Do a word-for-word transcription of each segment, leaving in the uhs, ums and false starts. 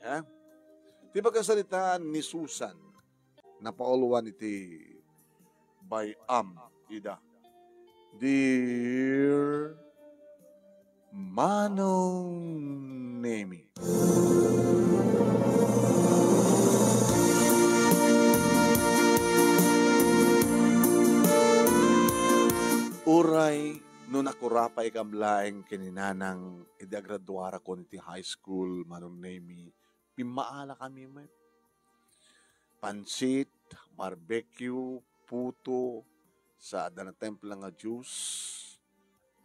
Ha? Ti pakasaritaan ni Susan, napauluan iti bay-am ida. Dear Manong Nemi. Uray no nakurapay kam laeng ken ni Nanang idi agraduarakon iti high school, Manong Nemi, pimmaala kami met. Pansit, barbecue, puto, sa adda natempla nga juice.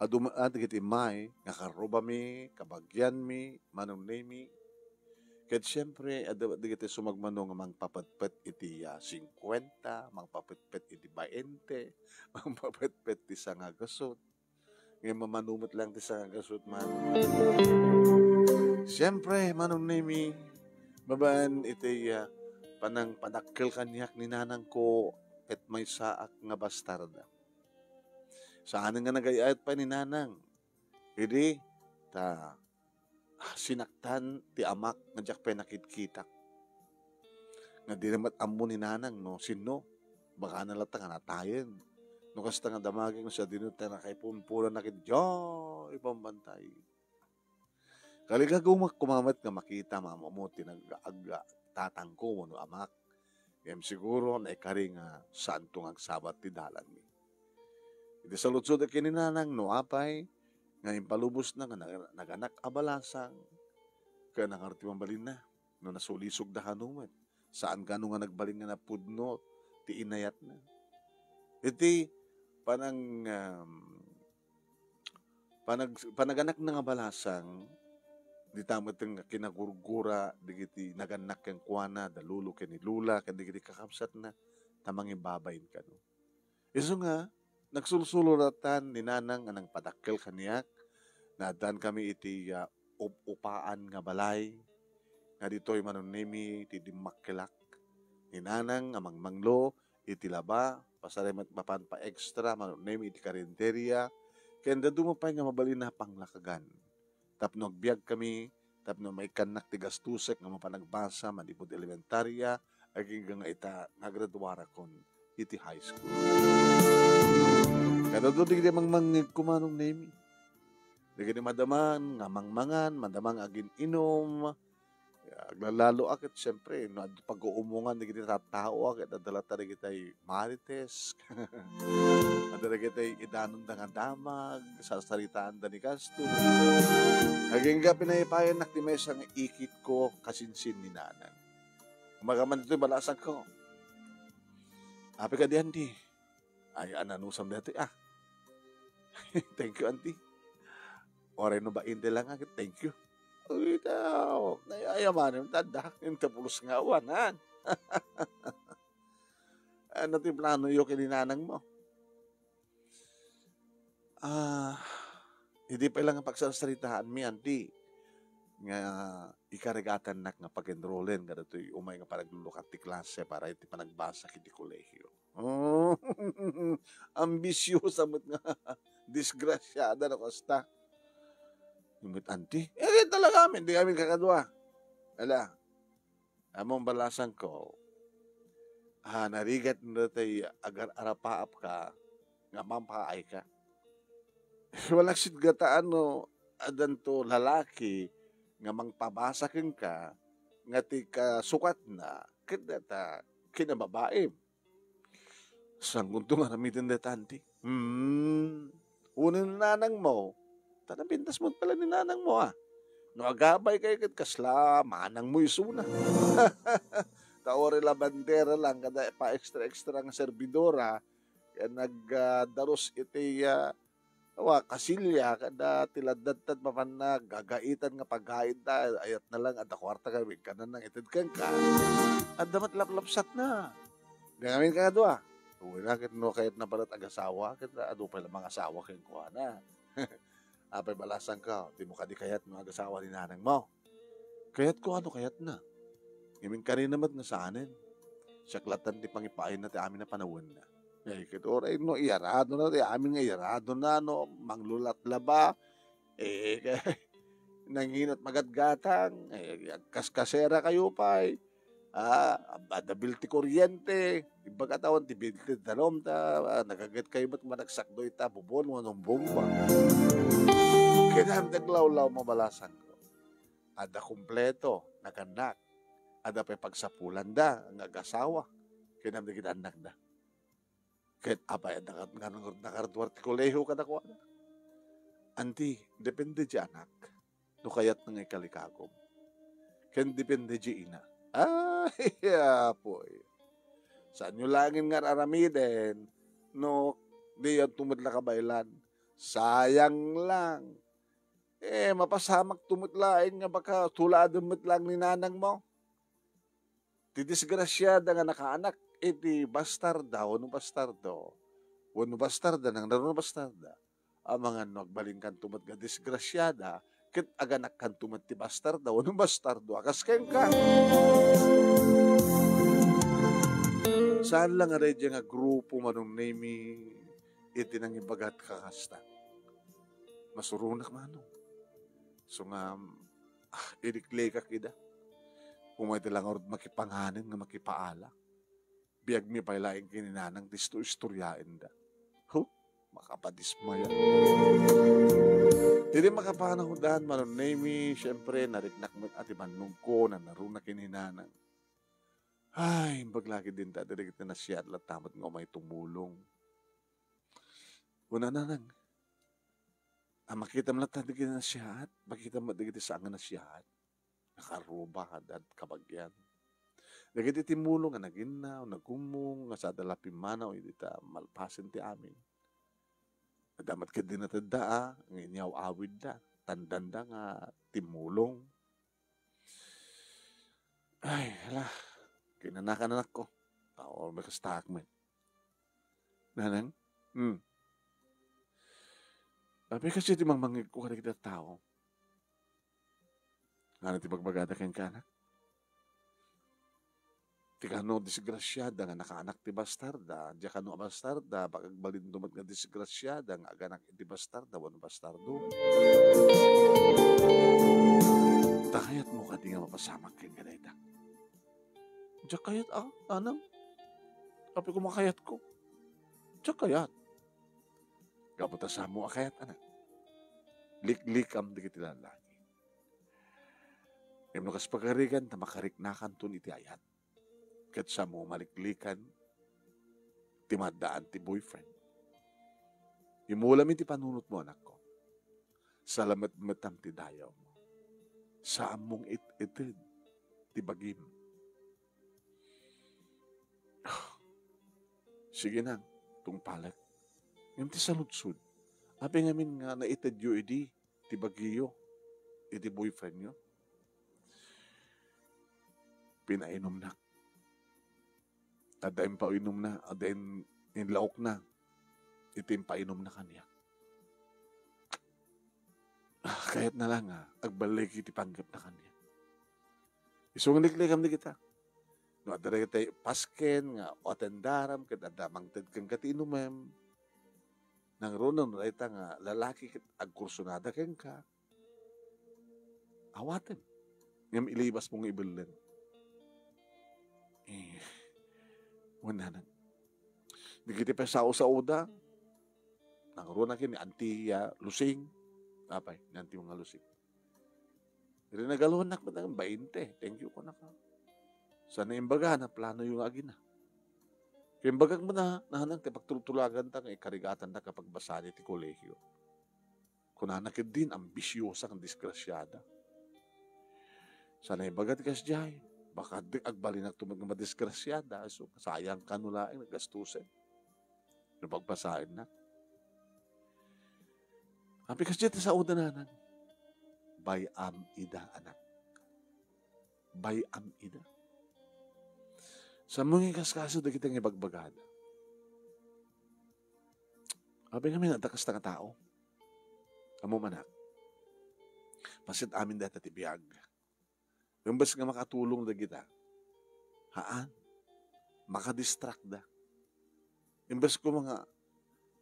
Adu met dagiti immay nga karrubami, kabagianmi, Manong Nemi. Ket siempre, adda met dagiti sumagmamano nga mangpapetpet iti, ah, singkuenta, mangpapetpet iti baente, mangpapetpet ti sangagasut. Ngem mamano met laeng ti sangagasut man. Siempre, Manong Nemi, babaen iti, ah, panangpadakkel kaniak ni nanangko ket maysaak nga bastarda. Saanen nga nagay-ayat pay ni nanang. Idi ta sinaktan ti amak nga diak pay nakitkitak. Nga dina met ammo ni nanang no sinno. Bakana latta nga natayen. No kasta nga damagek no sadino ta nakaipunpunan na ket diay bambantay. Kaligagumak koma met nga makita mamamot ti nag-, ag-, tatangko wenno amak. Ngem siguro naikari nga saanto nga agsabat ti dalanmi. Iti saludsod ken ni nanang no apay nga impalubosna nga nag-, naganak a balasang ken nangarud ti mabalinna no nasulisogda kano met. Saan kano nga nagbalin nga napudno ti inayatna. Iti panang, um, panag-, panaganakna nga balasang, dita met nga kinagurgura dagiti nagannak kenkuana, da lolo ken ni lola, ken dagiti kakabsatna, ta mangibabain kano. Isu nga, nagsulsulo latta ni nanang a nangpadakkel kaniak, naaddan kami iti, ah, ub-upaan nga balay, nga ditoy Manong Nemi ti dimmakkelak. Ni nanang a mangmanglo iti laba, pasarem met mapan pa-extra Manong Nemi iti karinderia, ken dadduma pay nga mabalin a panglakagan. Tapno agbiag kami, tapno maikkannak ti gastusek nga mapan agbasa manipud elementaria, agingga nga ita nga agraduarakon iti high school. Kadado dagiti mangmangngeg ko, Manong Nemi. Dagiti madaman nga mangmangan, madaman nga agin-inum, aglalalo a ket, siempre, no adda pag-uumongan dagiti tattao a ket adda latta dagiti marites. Adda dagiti idanonda nga damag, sarsaritaanda ni kasto. Agingga pinayapayannak ti maysa nga ikit ko kasinsin ni nanang. Umagaman ditoy balasang ko. Apay kadi, Andy? Ay, ananusam dati, ah. Thank you, Auntie. Oray no bainte lang, ah, thank you. Uy, tao, nayayamanem, tanda, yung tapulos nga awanan. Ano ti plano yo ken ni nanang mo? Ah, idi pay lang pagsarsaritaanmi, Auntie, nga ikarigatannak nga pag-enrollen kadatoy umay nga panaglulukat ti klase para iti panagbasa iti kolehio. Oh, ambisyosa met nga disgrasiada no kasta. Ngem met, Auntie, eh, talaga amin, di amin kakadua. Ala, among balasang ko, ah, narigat na tay agar-arapaap ka, nga mampaay ka. Wala sitgataan no, adanto lalaki nga mangpabasa kenka, nga ti kasukatna, ket data, kinababaim. Saan kunto nga aramiden dayta, Auntie? Hmm. Uno ni nanang mo, ta napintas mo pala ni nanang mo, ah. No agabay kayo ket kasla manang mo isuna. Ta uray labandera lang, kada pa extra-extra nga servidora, ken nag, ah, darus iti, ah, Awa, kasilya, kada ti laddatta mapanna gagaitan nga pagkainta, ayat na lang, adda kuarta ka, ikkan na nang ited kenka. Adda met laplapsatna. Di ngamin kadua. Uy, na ket no kayat na pala agasawa, ket adu pay la mangasawa kenkuana. Apay balasang ka, di mo kadi kayat no agasawa ni nanang mo? Kayatko, ano kayatna? Ngem inkarina met nga saanen. Siak lattan ti pangipaayna ti amin a panawenna. Eh, ket uray no iyaradona ti amin nga iyaradona no manglulatlaba, eh, Nanginat magatgatang, eh, agkaskaserakayo pay. Ah, adda bill ti kuryente, imbag a tawen ti bill ti danum, ta, ah, nagaget kayo met managsakdo ita bubon wenno bomba. Kinam ti aglawlaw mo, balasangko. Adda kompleto, nagannak. Adda pay pagsapulanda nga agasawa. Kinam dagiti annakda. Ket apay a nakar-, nakar-, nakarduar ti kolehiyo kadakuada? Anti, depende ti anak no kayatna nga ikalikagum. Ken depende ti ina. Ay, apoy. Saanyo laengen nga ar-aramiden no diyo met la kabaelan. Sayang lang. Eh, mapasamakto met laeng nga baka tuladen met laeng ni nanangmo. Ti disgrasiada nga nakaanak iti bastarda wenno bastardo, wenno bastarda, nangruna bastarda, amangan no agbalinkanto met nga disgrasiada, ket aganakkanto met ti bastarda wenno bastardo a kas kenka. Saan la nga daydiay nga grupo, Manong Nemy, iti nangibagat kakasta. Masuronak, Manong. So nga, ah, iliklikak ida. Umay ti la ngarud makipanganen nga makipaala. Biagmi pay laeng ken ni nanang ti isto-istoriaenda. Huh, makapadismaya. Ti di makapanawdan, Manong Nemy, siyempre, nariknak met a ti bannogko, nanaruna ken ni nanang. Ay, imbag la ketdin ta, dagiti nasiat latta met nga umay tumulong. Kuna, nanang, a, makitam latta dagiti nasiat, makitam met dagiti saan nga nasiat. Nakaruba, adda kabagian. Dagiti timmulong nga naginnaw, nagummong, nga sada la pimmanaw, idi ta malpasen ti amin. Adda met ketdi natedda, a, nga inyaw-awidda, tandanda nga timmulong. Ay, hala, kinanakan anakko. Tao, may kastaak met. Nanang? Hmm. Apay, kasi ti mangmangegko kadagiti tao. Ngana ti bagbagada kenka, anak? Ti kano disgrasiada nga nakaanak ti bastarda, dia kano a bastarda, baka agbalinto met nga disgrasiada nga aganak iti bastarda wenno bastardo. Ta kayatmo kadi nga mapasamak kenka dayta? Diak kayat, a, nanang. Apay koma kayatko? Diak kayat. Gapu ta saanmo a kayat, anak. Liklikam dagiti lalaki. Ngem no kas pagarigan ta makariknakanton iti ayat, ket saanmo maliklikan ti maaddaan ti boyfriend. Imulam iti panunotmo, anakko. Salametmetam ti dayawmo. Saanmong it-ited ti bagim. Sige nang, tungpalek. Ngem ti saludsod, apay ngamin nga naitedyo idi ti bagiyo iti boyfriendyo? Pinainumnak. Adda impainumna, adda in-, inlaokna iti impainumna kaniak. Ah, kayatna la nga agballigi ti panggepna kaniak. Isu nga liklikam dagita. No adda dagiti pasken nga atendaram ket adda mangted kenka ti inumem, nangruna no dayta nga lalaki ket agkursunada kenka, awatem. Ngem ilibasmo nga ibelleng. Eh, wen nanang. Dagiti pay sao-saoda, nangruna ken ni Auntie, ah, Lusing. Apay, ni Auntie nga Lusing. Rinagalonnak met nga bainte. Thank you, kunana. Sana imbaga, naplanoyo nga agina. Ket imbagak met a, nanang ti pagtultulaganta nga ikarigatanda ket pagbasada iti kolehiyo. Kunana ketdin, ambisiosa ken disgrasiada. Sana ibaga ti kasdiay, baka di agbalinakto met nga madisgrasiada, so, sayang kano laeng naggastusen. No pagbasaenna. Apay kasdiay ti saoda, nanang. Bay-am ida, anak. Bay-am ida. Saanmo nga ikaskaso dagiti nga ibagbagada? Apay ngamin adda kasta nga tao. Ammom, anak. Paset amin dayta ti biag. Imbes nga makatulong dagita, haan, makadistract da. Imbes koma nga,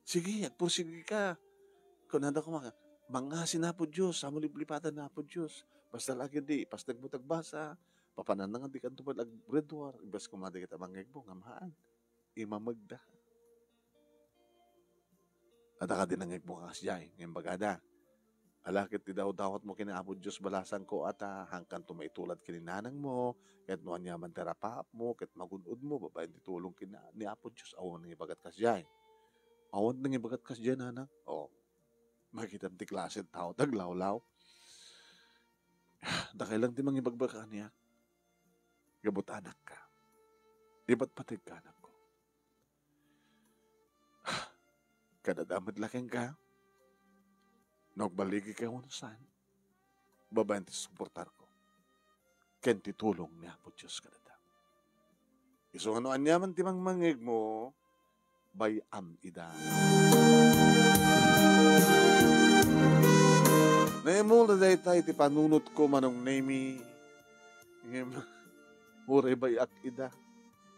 "Sige, agpursigi ka." Kunada koma nga, Mangngasi ni Apo Dios, ammom liplipatan ni Apo Dios. Basta la ketdi, ipasdek mo ti agbasa, papananna nga dikanto met agreduar, imbes koma dagiti mangngegmo nga maan, imamegda. Adda kadi nangngegmo nga kasdiay, nga imbagada, "Ala ket idawdawatmo ken ni Apo Dios, balasangko, ata, haankanto maitulad ken ni nanangmo, ket no aniaman ti arapaapmo, ket magun-odmo babaen ti tulong ken ni Apo Dios." Awan nangibagat kasdiay. Awan nangibagat kasdiay, nanang. O, makitam ti klase ti tao ti aglawlaw. Dakay lang ti mangibagbaga kaniak. Gapu ta anakka. Ipatpategka, anakko. Kadada met la kenka, no agballigika wenno saan, babaen ti suportarko ken ti tulong ni Apo Dios kadada. Isu nga no aniaman ti mangmangngegmo, bay-am ida. Naimula dayta iti panunotko, Manong Nemy, ngem uray bay-ak ida.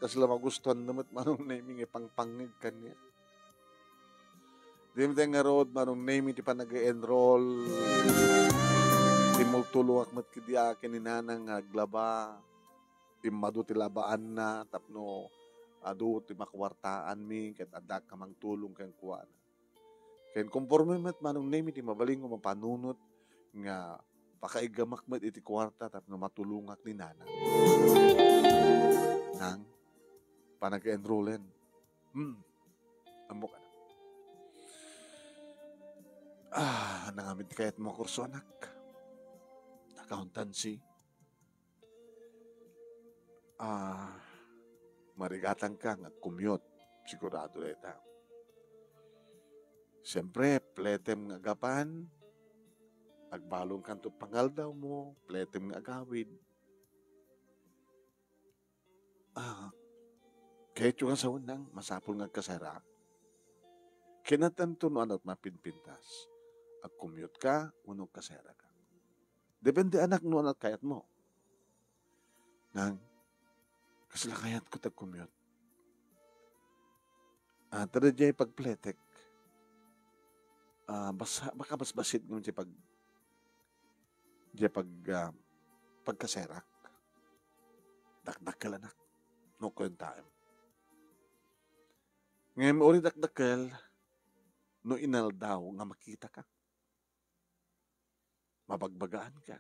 Kasla magustuanna met, Manong Nemy, nga ipangpangngeg kaniak. Dimteng ngarud, Manong Nemy, ti panag-enroll. Timmultulongak met kadi a ken ni nanang nga aglaba. Immadu ti labaanna tapno adu ti makuartaanmi ket addaak nga mangtulong kenkuana. Ken konforme met, Manong Nemy, ti mabalinmo a panunot nga pakaigamak met iti kuarta tapno matulongak ni nanang. Nang, panag-enrollen. Hmm. Ammok, anak. Ah, nangamin ti kayatmo a kurso, anak? Accountancy? Ah, marigatangka nga agcommute. Sigurado dayta. Siempre, pletem nga agapan, agbalonkanto pangaldawmo, pletem nga agawid. Ah, kayatyo nga sawen, nang, masapul nga agkaserak? Kinatanto no ania ti mapinpintas. Agcommute ka wenno agkaseraka. Depende, anak, no ania ti kayatmo. Nang, kasla kayatko ti agcommute. Ah, ta diay pagpletek, ah, basa-, makabasbasit ngem diay pag-, diay pag-, ah, pagkaserak. Dakdakkel, anak, no kuentaem. Ngem uray dakdakkel no inaldaw nga makitaka. Mabagbagaanka.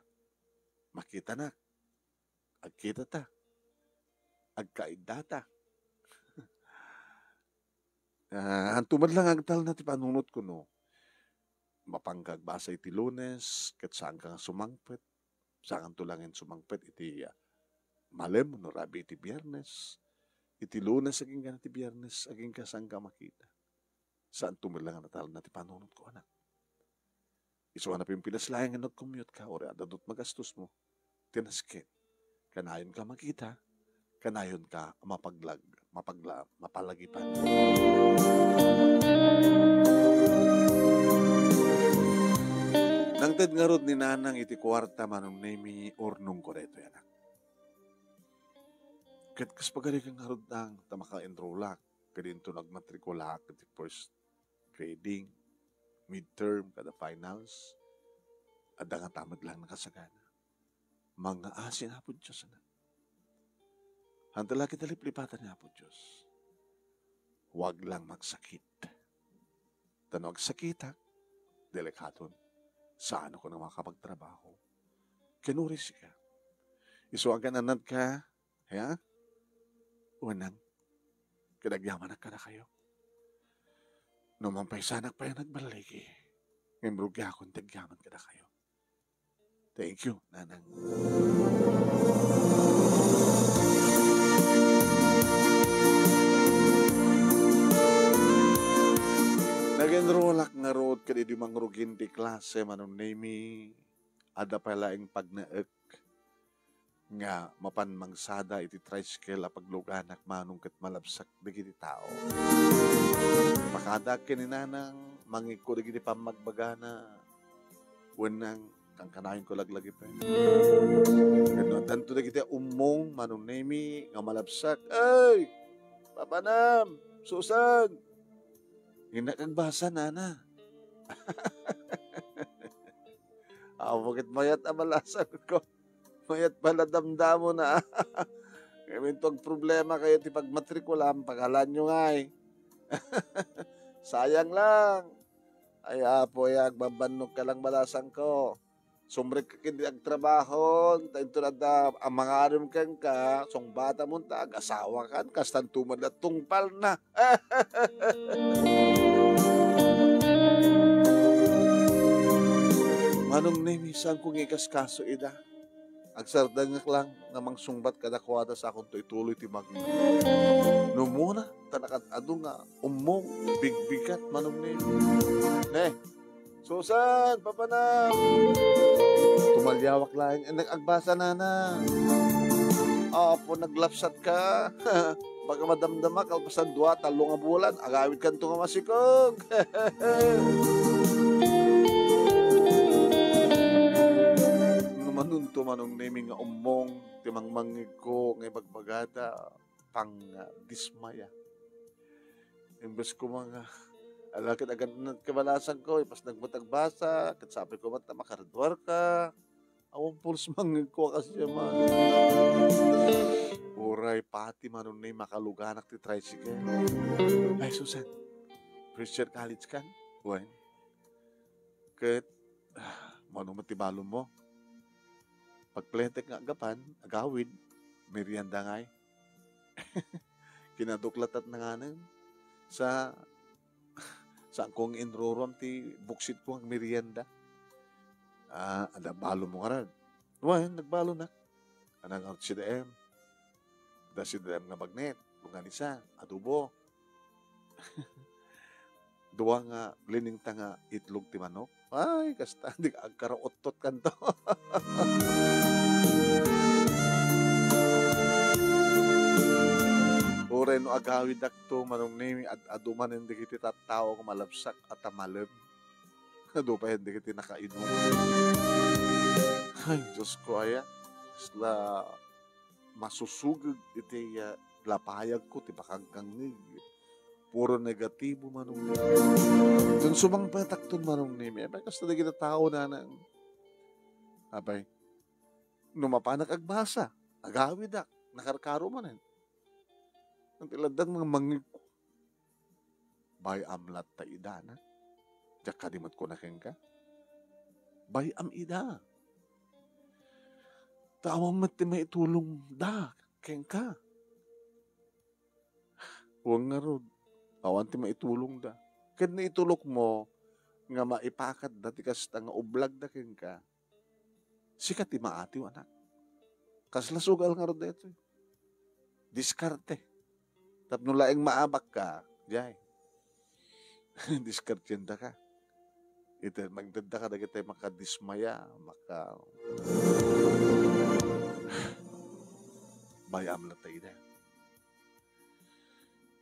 Makitanak. Agkitata. Agkaiddata. Ah, haanto met la nga agtalna ti panunotko no mapanka agbasa iti Lunes ket saanka nga sumangpet. Saanto laeng sumangpet iti, ah, malem wenno rabii iti Biernes. Iti Lunes agingga iti Biernes, agingga saanka makita. Saanto met la nga natalna ti panunotko, anak. Isu a napimpinas laeng nga nagcommute ka, uray adda dut magastosmo. Ti nasken, kanayonka makita, kanayonka mapaglag-, mapagla-, mapalagipan. Nangted ngarud ni Nanang iti kuarta, Manong Nemy, urnongko daytoy, anak. Ket kas pagarigan ngarud, Nang, ta maka-enrollak ket inton agmatrikulak iti first grading, midterm, kada finals, adda ngata met laeng nakasagana. Mangngasi ni Apo Dios, anak. Haanto la ketdi liplipatan ni Apo Dios. Huwag lang magsakit. Ta no agsakitak, delikadon. Saanko nga makapagtrabaho. Ken uray sika. Isu a agan-annadka, ha? Wen, Nang, ket agyamanak kadakayo. No mampaysanak pay a nagballigi, ngem rugiakon ti agyaman kadakayo. Thank you, Nanang. Nag-enrollak ngarud ket idi mangrugin ti klase, Manong Nemy, adda pay laeng pagnaek nga mapan mangsada iti tricycle a pagluganak, Manong, ket malabsak dagiti tao. Pakadaak ken ni Nanang, mangikko dagiti pammagbagana, wen, Nang, kankanayonko laglagipen. Ket no addanto dagiti ummong, Manong Nemy, nga malabsak, "Ay, Papa Nam, Susan!" Innak agbasa, Nana. Apo ket mayat a balasangko. Mayat pala damdamona. Ngem inton agproblema kayo ti pagmatrikulam, pagalanyo ngay. Sayang lang. Ay, Apo, ay, agbabannogka lang balasangko. Sumrekka ketdi agtrabaho, ta inton adda a mangarem kenka, sungbatamon ta agasawakan, kastanto met la tungpalna. Manong Nemi, saanko nga ikaskaso ida. Agsardengek lang nga mangsungbat kadakuada sakonto ituloy ti bagyo. No umuna, ta nakad-adu nga ummong, bigbigat, Manong Nemi. Ne, Susan, papanam! Tumaliawak laeng, eh, nag-agbasa, nana. Apo, naglapsat ka. Baka madamdama, kalpasan dua, tallo nga bulan, agawidkanto nga masikog. No manunto, Manong Nemi, nga ummong ti mangmangngegko nga ibagbagada, pangdismaya. Imbes koma nga, ala ket agannatka balasangko, ipasnag met agbasa, ket sapay koma ta makaraduarka. Awan pulos mangngegko a kasyaman. Uray pati Manong Nemi makaluganak ti tricycle. Ay, Susan, first year college kan? Wen. Ket, ah, mano met ti balonmo? Pagpletek nga aggapan, agawid, merienda ngay. Kinaduklat at nanganen sa, saanko nga inruruam ti buksitko nga agmerienda. Ah, adda balonmo ngarud? Wen, nagbalon, nak. Anang ngarud sida M? Adda sida M nga bagnet, longganisa, adobo. Dua nga liningta nga itlog ti manok. Ay, kasta, di agkarauttot kanto. Uray no agawidakto, Manong Nemi, ad-adu manen dagiti tattao nga malabsak a tamalem. Adu pay dagiti nakainum. Ay, Diyos ko, aya. Isla masusugeg iti, ah, lapayagko ti bakagkangngeg. Puro negatibo, Manong Nemi. Ton sumangpetakton, Manong Nemi. Apay, kasta dagiti tao, nanang. Apay, no mapanak agbasa, agawidak, nakarkaro manen. Ang tiladdan mga mangig-, bay-am latta ida, na? Diak kadi met kuna kenka? Bay-am ida. Ta awan met ti maitulongda kenka. Wen ngarud, awan ti maitulongda. Ket no itulokmo nga maipakatda ti kasta nga ublagda kenka, sika ti maatiw, anak. Kasla sugal ngarud daytoy. Diskarte. Tapno laeng maabakka, jay. Diskartendaka. Iti, magdadda ka dagiti makadismaya, maka-, bay-am latta ida.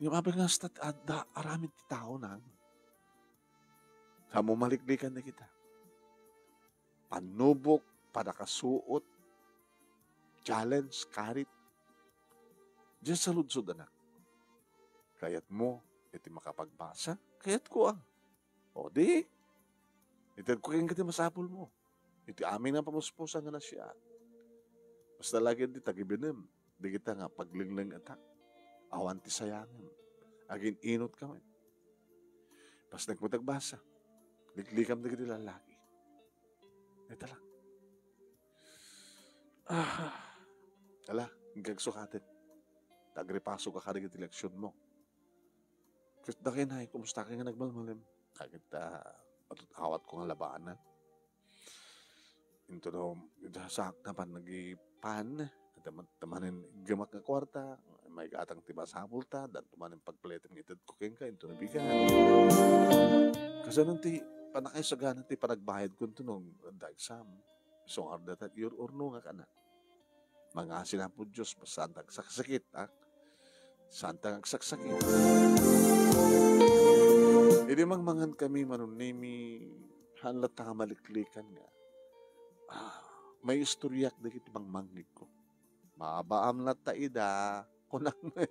Ngem apay nga kasta adda aramid ti tao, nang? Sa mo maliklikan na kita. Pannubok, panakasuot, challenge, karit. Diyan sa ludsod, anak. Kayatmo iti makapagbasa? Kayatko, ah. O di, itedko kenka ti masapulmo. Iti amin nga pamuspusan nga nasiaat. Basta lagi di tagibinem, di kita nga paglengleng-etak. Awan ti sayangem. Agin-inot ka met. Basta nagputagbasa. Liklikam dagiti lalaki. Ita lang. Ah. Ala, ingkagsukaten. Tagripaso ka kadagiti leksionmo. Ket dakay, nay, kumusta kay nga nagmalmalem? Dagita, atut-, awat ko nga labaan na. Into no, ita saak na pan nagipan. Ita man-, ta manen iggemak nga kuarta, maigatang ti masapul ta, dan to manen pagpletem nga ited ko kenka, into nabigat. Kasano ti panakaisagana ti panagbayad ko into no, da exam. Isu nga arda ta, ur-, urno nga kana. Mangasi na po Diyos, saan ta agsaksakit, ha? Saan ta agsaksakit? Idi mangmangan kami, Manong Nemi, haan latta nga maliklikan nga, ah, may istoryak dagiti mangmangngegko. Mabaam latta ida, kunak met.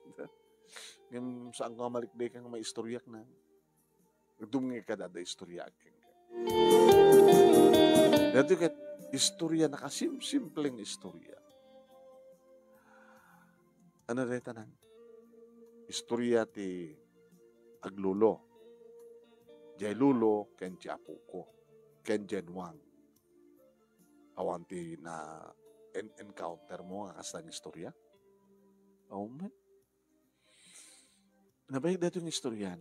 Ngem saan ko nga maliklikan nga may istoryak na. Dumngeg kada da istorya kenka. Dati ket Istorya, nakasimsimpleng istorya. Ano dayta nan? Istorya ti aglulo. Jay lulo ken jay apoko. Ken jay nuang. Awan ti na en-, encounter mo nga kasta nga istorya? Awan met. Nabayag daytoy nga istoryan.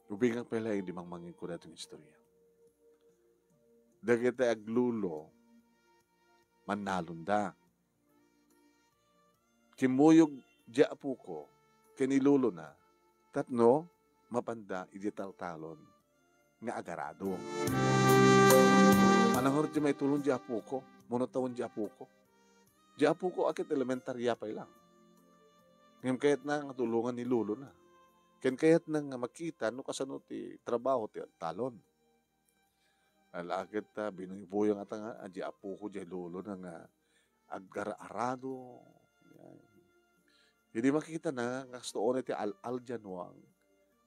Ubingak pay laeng idi mangmangegko daytoy nga istorya. Dagiti aglulo, mannalonda. Kimmuyog di apoko ken ni lolona tapno mapanda idi taltalon nga agarado. Manangur ti maitulong di apoko, mano tawen di apoko. Di apoko a ket elementarya pay lang. Ngem kayatna nga tulongan ni lolona. Ken kayatna nga makita no kasano ti trabaho ti talon. Ala ket, ah, binuybuya nga ta nga, ah, di apoko, di lolona nga agara-arado. Yan. Idi makitana, kasto unay ti al-al di nuang.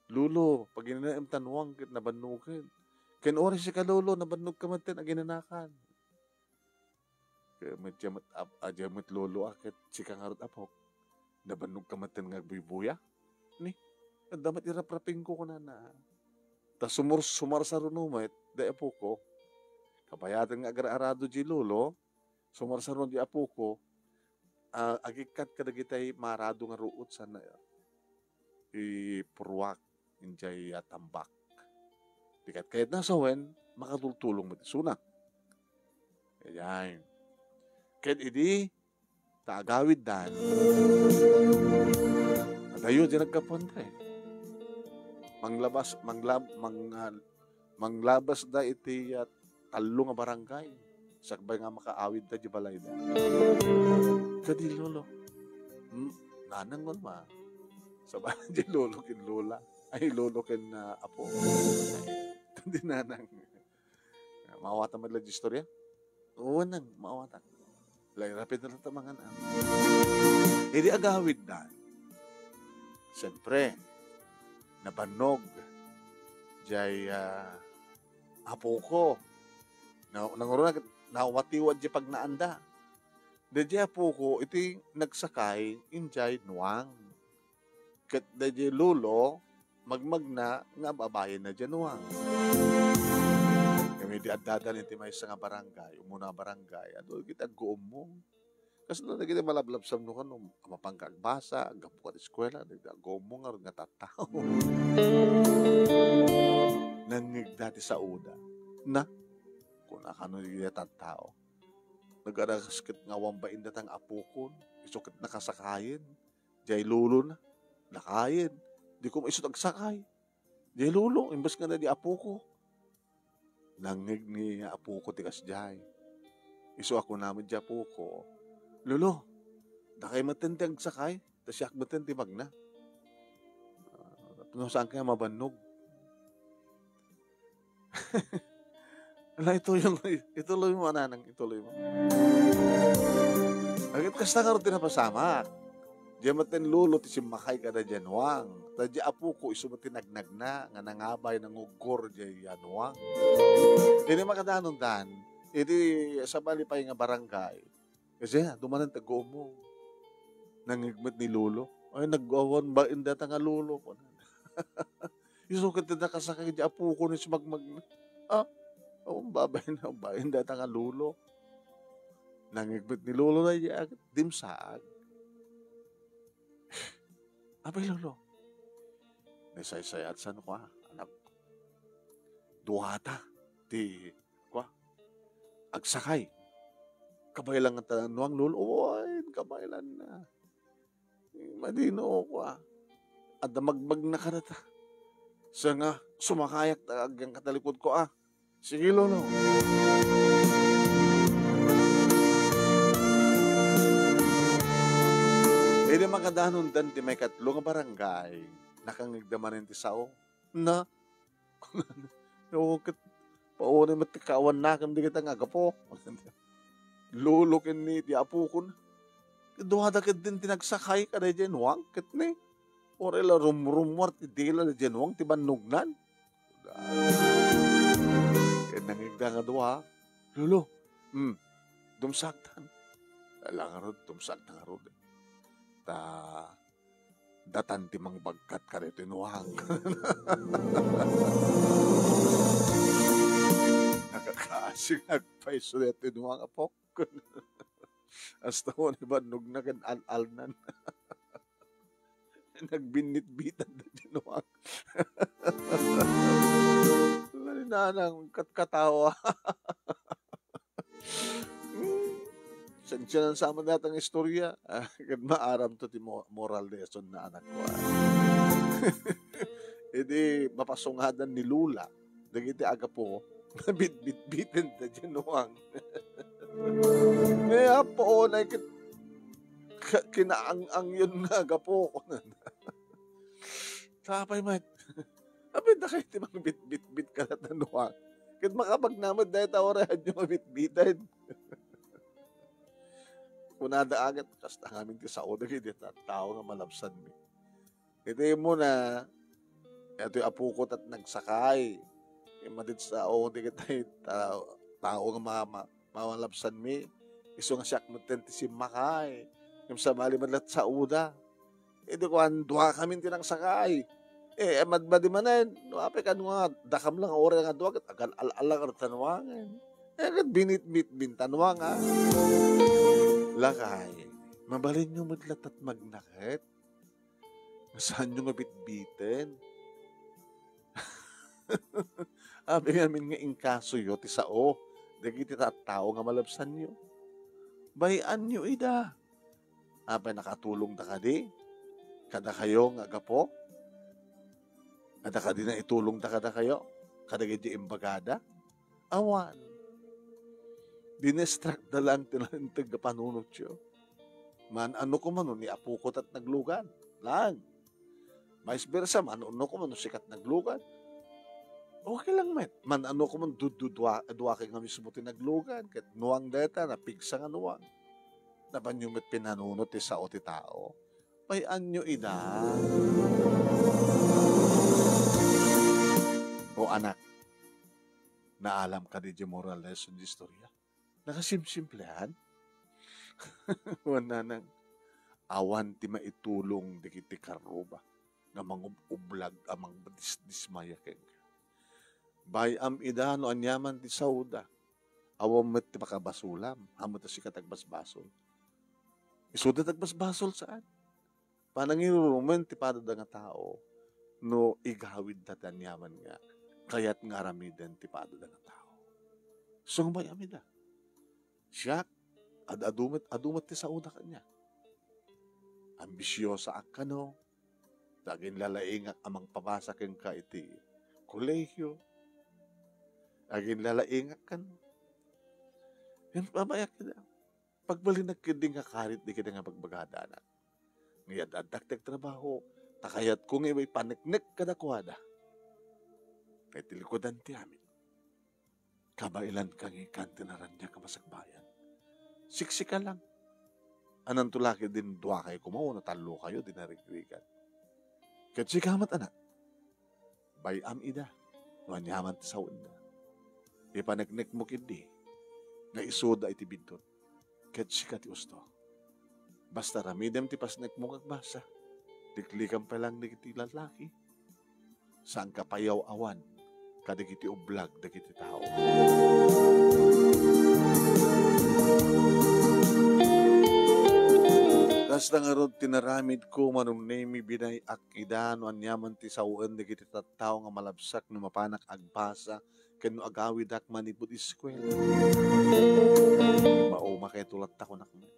"Lolo, paginaem ta nuang ket nabannogen." Ken uray sika, lolo, nabannogka met ten aginanakan. Ket met, met, ap-, a, met lolo, a, ket sika ngarud, apok. Nabannogka met ten nga agbuybuya? Ni, adda met iraprapingko kunana. Ta sumur-, sumarsaruno met, da apoko. Kabayaten nga agar-arado di lolo, sumarsaruno di apoko, ah, agikkat kadagitay maarado nga ruot sana ipurruak idiay, ah, tambak. Ti ket kayatna sawen, makatultulong met isuna. Idiay. Ket idi, ta agawiddan. Adayo di nagkapuan, eh. Manglabas, manglab-, mang-, ah, manglabas da iti, ah, tallo nga barangay. Sakbay nga makaawid da di balayda. Kadi lolo. Hmm, nanang man ma. Sabay di lolo ken lola. Ay, lolo ken, ah, apo. Kadi nanang. Maawatan met la di istorya? Wen, maawatan. Lairapid na ta mangan-an. Idi agawiddan, siyempre, nabannog jay, ah, apoko. Na-, nanguruna, nawatiwat jay pagnaanda. Dayjay apoko iti nagsakay, injay nuang. Ket dayjay lolo, magmagna nga ababayenna diay nuang. Ngem idi addadan iti maysa nga barangay, umuna a barangay, adu dagiti agguummong. Kasla dagiti malablabsam no kano, mapangka agbasa, aggapu ka ti eskuela, dagiti agguummong ngarud nga tattao. Nangngegda ti saoda. Na, kuna kano dagiti tattao. Nagaragas ket nga awan bain dayta nga apokon, isu ket nakasakayen. Jay lolona, lakayen. Di koma isu agsakay. Jay lolo, imbes nga na di apoko. Nangngeg ni apoko ti kasjay. Isu a kuna met di apoko, "Lolo, dakay metten ti agsakay, ta siak metten ti magna." Ah, no saan kaya mabannog? Ala, ituloy mo, ituloy mo, nanang, ituloy mo. Agit kasta ngarud ti napasamak. Diay met ni lolo ti simmakay kada diay nuang. Ta diay apoko isu met ti nagnagna nga nangabay, nanguggor diay nuang. Idi makadanondan, idi sabali pay nga barangay, Kasi dumanan ti agguummong. Nangngeg met ni lolo. Ay, nag-awan bain dayta nga lolo, kunana. Isu ket ti nakasakay diay apoko no sumagmagna. Ah, awan babain, bain dayta nga lolo. Nangngeg met ni lolo na iya, dimsaag. Apay, lolo. Nasaysayat san ko, ah, anak. Duata ti kua, agsakay. Kabaylan nga ta nuang, lolo. Wen, kabaylanna. Madino, kua. Adda magmagna kadata. Sa nga, sumakayak ta agyan katalikod ko, ah. Sige, lolo. Idi makadanondan ti maikatlo nga barangay, nakangngegda manen ti sao. Na, no, ket paunay met ti kaawannakem dagita nga aggapu. Lolo ken ni ti apokon. Duada ketdin ti nagsakay kadaydiay nuang ket ni. Uray la rumrummuar ti dila daydiay nuang ti bannognan. Ket nangngegda nga dua, "Lolo, Hmm, dumsagtan. Ala ngarud, dumsagtan ngarud. Ta, datan ti mangbagkat kadaytoy nuang. Nakakaasi nga agpayso daytoy nuang, apok. Hasta unay bannogna ken al-alnan. Nagbinnitbitan daytoy nuang. Nanang katkatawa. Hmm. Sensianan sa amin dayta nga istorya. Ah, ket maaramto ti mo-, moral lesson na, anakko, ah. Idi mapasungadan ni Lola dagiti agapo, nabitbitbiten da diay nuang. Ni Apo, unay ket ka-, kinaang-angyon nga agapo, kunana. Sapay met. Apay, dakay ti mangbitbitbit kadata nuang. Ket makapagna met dayta uray adda mabitbiten. Kunada a ket, kasta ngamin ti sao dagiti tattao nga malabsanmi. Iti immuna, daytoy apokot a nagsakay. Immuna ti sao dagiti ta-, tao nga ma-, ma-, malabsanmi. Isu nga siak metten ti simmakay. Ngem sabali met latta ti saoda. Idi kuan, duakamin ti nangsakay. Eh, madmadi manen, no apay kano nga, dakam lang uray nga dua, ket agal-al-al lang ta nuangen. Eh, ket binitbitbin ta nuang, ah. Lakay, mabalinyo met latta ti magnaket. Saanyo nga bitbiten. Apay ngamin nga inkasoyo ti sao dagiti tattao nga malabsanyo. Bay-anyo ida. Apay, nakatulongda kadi kadakayo nga agapo? Adda kadi naitulongda kadakayo kadagiti imbagada? Awan. Dinistrakda lang ti nalinteg nga panunotyo. Man-ano koma no ni apokot ti naglugad lang. Vice versa, man-ano koma no sika ti naglugad. Okay lang met. Man-ano koma no du-, du-, dua, dua kay nga mismo ti naglugad. Ket nuang dayta, napigsa nga nuang. Napanyo met pinanunot ti sao ti tao. Bay-anyo ida. O anak, naalam kadi diay moral lesson ti istorya? Nakasimsimple, han? Wen nanang, awan ti maitulong dagiti karruba nga mangub-ublag a mangdisdismaya kenka. Bay-am ida no aniaman ti saoda. Awan met ti pakabasulam, ammom ta sika ti agbasbasol. Isuda ti agbasbasol, saan? Panangirurumen ti padada nga tao no igawidda ti aniaman nga kayat nga aramiden ti padada nga tao. Isu nga bay-am ida. Siak, ad-adu met, adu met ti saoda kaniak. Ambisiosaak kano, ta aginlalaingak a mangpabasa kenka iti kolehio. Aginlalaingak kano. Ngem babayak ida. Pagbalinak ketdi nga karit dagiti nga bagbagada, anak. Nga ad-addak ti agtrabaho, ta kayatko nga ipaneknek kadakuada. Iti likudan ti amin. Kabailanka nga ikan ti naraniag a masakbayan. Siksika lang. Ananto la ketdin duakayo koma wenno tallokayo ti narigrigat. Ket sika met, anak, bay-am ida no aniaman ti saoenda. Ipaneknekmo ketdi nga isuda iti biddut. Ket sika ti usto. Basta aramidem ti pasnekmo nga agbasa. Liklikam pay lang dagiti lallaki. Saanka payaw-awan kadagiti ublag dagiti tao. Kasta ngarud ti naramidko, Manong Nemy, binay-ak ida no aniaman ti saoen dagiti tattao nga malabsak no mapanak agbasa ken no agawidak manipud eskuela. Maumakayto latta, kunak met.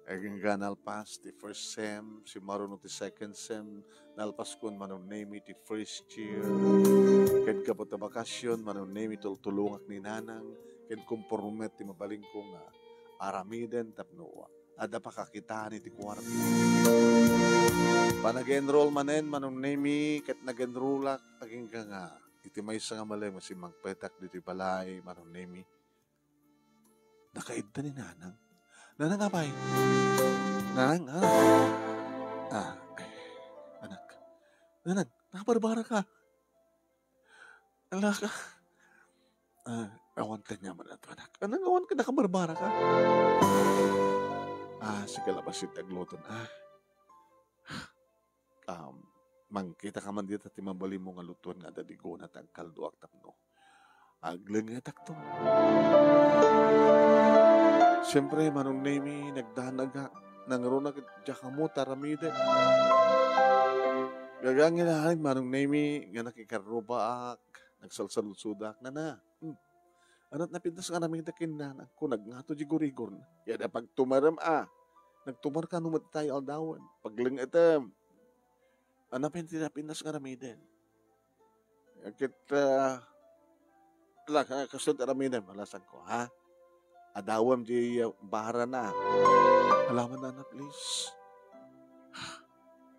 Agingga nalpas ti first sem, simmaruno ti second sem, nalpaskon, Manong Nemy, ti first year. Ken gapu ta bakasyon, Manong Nemy, tultulongak ni Nanang, ken komporme ti mabalinko nga aramiden tapno adda pakakitaan iti kuarta. Panag-enroll manen, Manong Nemy, ket nag-enrollak, agingga nga iti maysa nga malem nga simmangpetak ditoy balay, Manong Nemy, nakaidda ni Nanang. Nanang, apay? Nanang, ha? Ah, ay, anak. Nanang, nakabarbara ka. Ala ka. Ah, Awan kaniaman ato, anak. Anang awan ka, nakabarbaraka? Ah, sige, labas iti agluton, ah. Um, mangkitaka man dita ti mabalinmo nga lutoen nga adda digona ta agkaldoak tapno aglengetakto. Siempre, Manong Nemi, nagdanagak. Nangruna ket diak ammo ti aramidek. Gagangin a, Manong Nemi, nga nakikarrubaak, nagsalsaludsodak, nana. Hmm. Anat napintas nga aramidek ken nanang ko, nagngato di gurigor na. Ya da pagtumarem a. Nagtumar kano met tayo aldawen. Paglengetem. Ano pay ti napintas nga aramiden? Ket, ah, la, ka-, kastoy ti aramidem, alasan ko, ha? Adawem di, ah, barana. Alaman na, please.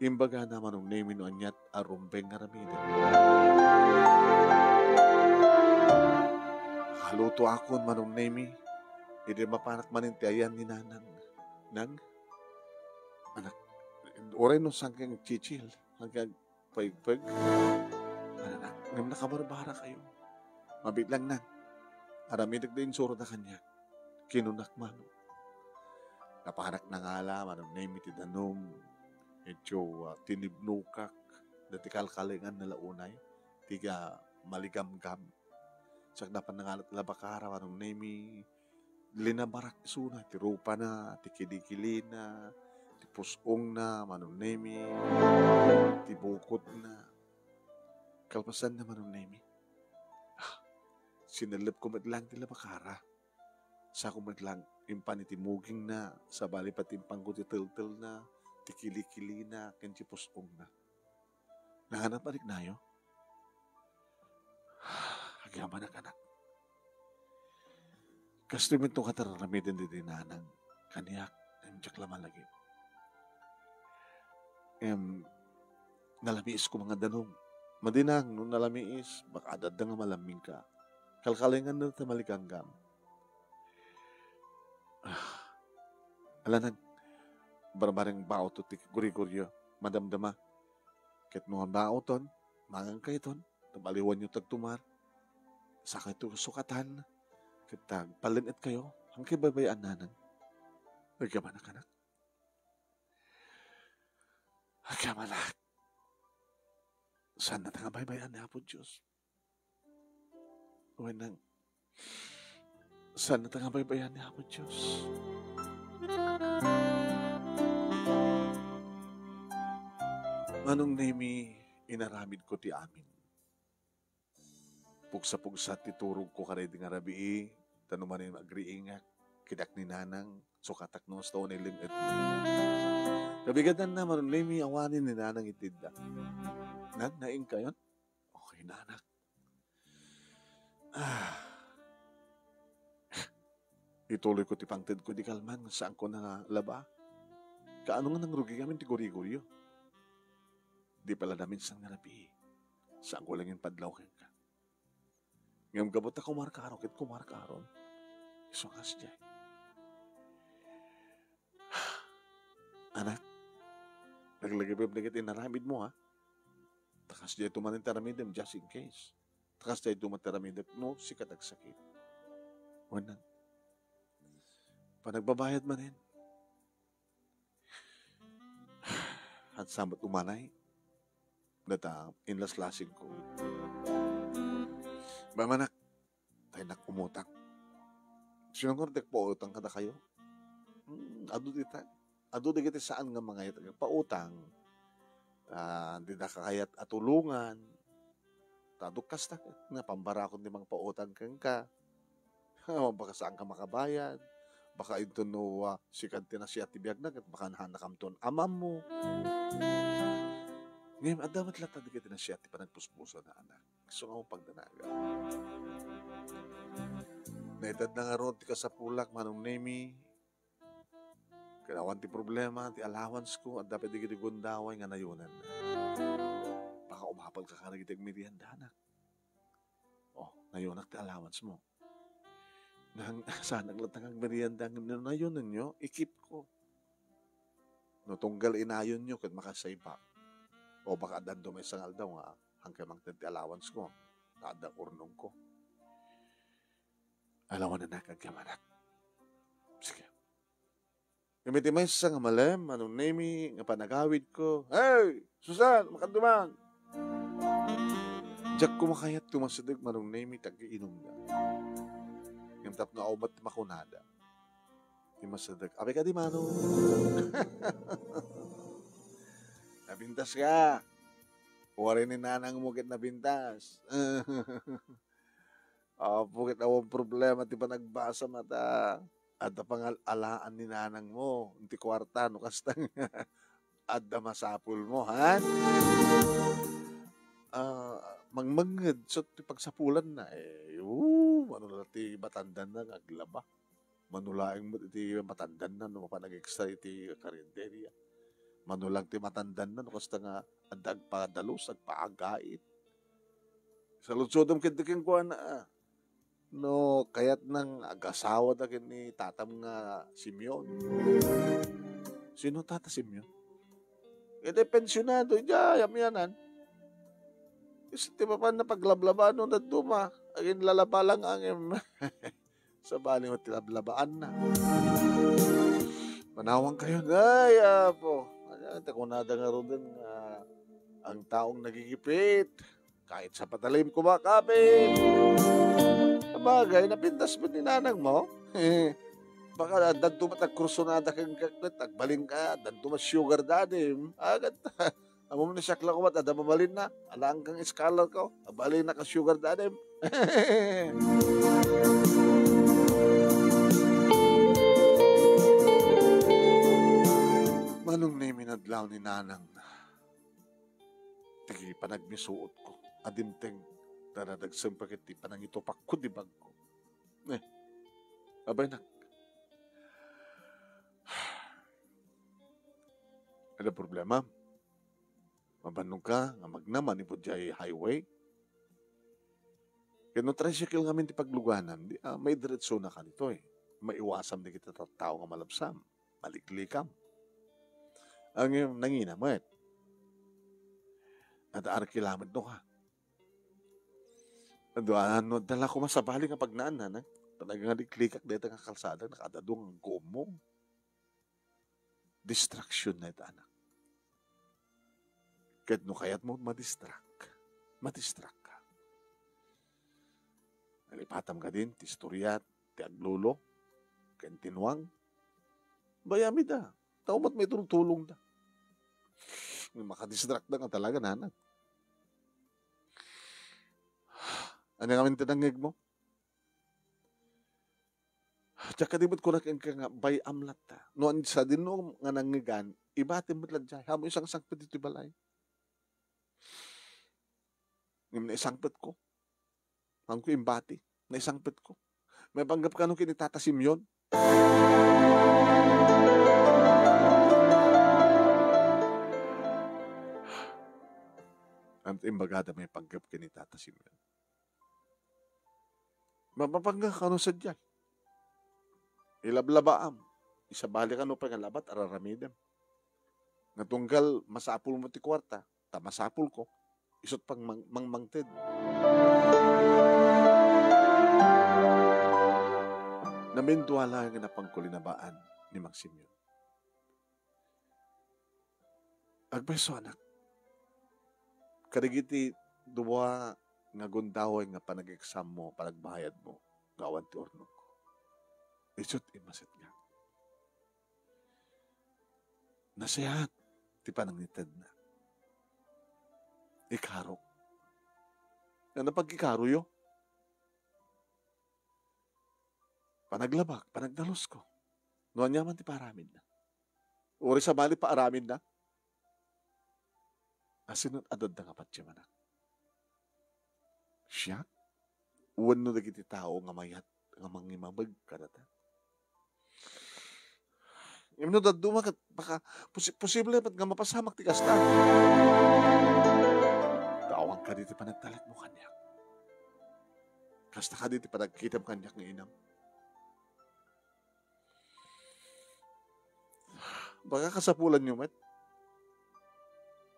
Imbagana, Manong Nemi, no aniat a rumbeng nga aramiden. Makalutoakon, Manong Nemi. Idi mapanak manen ti ayan ni Nanang. Nang? Anak, uray no saan ka agchichil, saan ka agpayegpeg? Anak, ngem nakabarbarakayo. Mabiit lang, Nang. Aramidek ti insuroda kaniak. Kinunak, Manong. Napanak nangala, Manong Nemi, ti danum. Medyo, ah, tinibnokak. Dati kalkalingan na la unay. Ti, ah, maligamgam. Sakdapan nangalat labakara, Manong Nemi. Linabarak isuna ti rupana, ti kilikilina, ti pus-ongna, Manong Nemi, ti bukotna. Kalpasanna, Manong Nemi. Ah, sinellepko met lang ti labakara. Sako met lang impan iti mugingna, sabali pati impanko ti teltelna, ti kilikilina, ken ti pus-ongna. Naganna, pariknayo? Agyamanak, anak. Kastoy met no kataramiden didi nanang kaniak, ngem diak la malagip. Em, nalamiisko nga danum. Madi, Nang, no nalamiis, baka adda nga malammingka. Kalkalingan na ta maligamgam. Ah, ala, Nang, barbareng baoto ti gurigoryo, madamdama. Ket no baoton, mangan kayton, ta baliwanyo ti agtumar. Sakayto sukatan, ket ta agpallen-etkayo, hankay baybay-an, Nanang. Agyamanak, anak. Agyamanak. Saan na ta nga baybay-an ni Apo Dios? Wen, Nang, saan na ta nga baybay-an ni Apo Dios? Manong Nemi, inaramidko ti amin. Pugsa-pugsa ti turogko kadaydi nga rabii, ta no manen agriingak, kitak ni Nanang, sukatak no kasta unay lem-et. Kabigatanna, Manong Nemi, awanen ni Nanang itedda. Nang, naingkayon? Okay, Nanang. Ah. Ituloyko ti pangtedko di kalman, saanko na laba. Kaano nga nangrugi ngamin ti gurigoryo? Di pala naminsan nga rabii. Saanko lang impadlaw kenka. Ngem gapu ta kumarkaro ket kumarkaron. Isu nga kasdiay. Anak, naglagipem dagiti inaramidmo, ha? Ta kasdiay to manen ti aramidem, just in case. Ta kasdiay to met ti aramidek no sika ti agsakit. Wen, Nang, panagbabayad manen. At samot umanay, data inlaslasingko. Mamanak, taynak umutang. Sino nga ti agpautang kadakayo? Hmm, adu dita. Adu dagiti saan nga mangayat agpautang. Ah, dida kakayat a tulongan. Ta adu kasta ket nga pambarakon ti mangpautang kenka. Baka saanka makabayad. Baka inton no, ah, sika ti nasiat ti biagna ket baka nahannakamton amammo. Ngem adda met latta dagiti nasiat ti panagpuspuso na anak. Isu nga pagdanagan. Naitedna ngarud ti kasapulak, Manong Nemi. Ket awan ti problema, ti allowance ko, adda pay dagiti gundaway nga nayonan. Baka umapalka kadagiti agmerienda, anak. Oh, nayonak ti allowance mo. Nang, saanak latta nga agmerienda ngem no nayonenyo, i-keep ko. No tunggal inayonyo ket makasaypa. O baka adda maysa nga aldaw nga, hankay mangted ti allowance ko, ta adda urnongko. Alawanan a kagyamanak. Sige. Ngem iti maysa nga malem, Manong Nemi, nga panagawidko, "Hey, Susan, makadumang!" Diak koma kayat tumasideg, Manong Nemi, ti agiinumda. Ngem tapno awan met ti makunada, immasideg, "Apay kadi, Manong?" Napintas ka. Uray ni nanangmo ket napintas. Apo ket awan problema ti panagbasam ta adda pangal-alaan ni nanangmo ti kuarta no kasta nga adda masapulmo, ha? Ah, mangmangnged so ti pagsapulanna, eh, oo, mano la ti matandanna nga aglaba. Mano laeng met iti matandanna no mapan ag-extra iti karinderya. Mano lang ti matandanna no kasta nga adda agpadalus, agpaagait. Saludsodem ketdi kenkuana, ah. No kayatna nga agasawada ken ni tatam nga Simeon. Sino tata Simeon? Iti pensionado, idiay amianan. Isu ti mapanna paglablabaan no dadduma, aginlalaba lang angem. Sabali met ti lablabaanna. Manawankayon, ay, Apo. Ania ti kunada ngaruden nga ang taong nagigipit, kahit sa patalim kumakapit. Sabagay, napintas met ni nanangmo. Baka dadto met agkursunada ken ket agbalin ka, dadto met sugar daddy. Agat, ammom ni siak la kumat, adda mabalinna. Alaang kang scholar ko, abalinna ka sugar daddy. Manong Nemi, nadlaw ni nanangna. Ti panagmisuotko a dimteng, ta nadagsen pa ket ti panangitupakko ti bagko. Eh, abay nak. Ada problema? Mabannog ka nga magna manipud jay highway? Ken no tricycle ngamin ti pagluganan, di, ah, maidiretsona ka ditoy. Maiwasam dagiti tattao nga malabsam, maliklikam. Ang nangina met. At arkila met no ka. Adu, ano, dala ko masabali nga pagnaan, eh. Talaga nga liklikak deta nga kalsada, nakadadong ang gumo. Distraction na ita, anak. Ket no kayat mo madistract, madistract ka. Nalipatam ka din, ti istorya, ti aglolo, ken ti nuang. Bayamida. Tao met may tultulong da. Nga makadistract da nga talaga, nanag. Ano nga minti nangig mo? Diak kadi met kunak kenka nga bay-am latta. No, an-, sadino nga nangngegan, ibatim met la jay. Haanmo isangsangpet ditoy balay. Ngem naisangpet ko. Haanko imbati. Naisangpet ko. Maipanggep kano ken ni Tata Simeon? Ania ti imbagada maipanggep ken ni Tata Simeon? Mapapangga kano sadiay. Ilablabaam. Isabali kano pay nga labat, araramidem. Nga tunggal masapul mo ti kuarta, ta masapul ko, isut pang mang-, mangmangted. Namindua laeng nga napangkulinabaan ni Mang Simeon. Agpayso, anak. Kadagiti dua nga gundaway nga panag-exam mo, panagbayad mo, nga awan ti urnongko. Isut immaset nga. Nasayaat ti panangitedna. Ikarok. Ano pag-ikaroyo? Panaglabak, panagdalusko. No ania man ti paaramidna. Uray sabali paaramidna. Asino ti adda nga patiem, anak? Siak? Wenno dagiti tao nga mayat nga mangimameg kadata? Ngem no dadduma ket baka posi-, posible met nga mapasamak ti kasta. Awan kadi ti panagtalekmo kaniak? Kasta kadi ti panagkitam kaniak nga inam? Baka kasapulanyo met?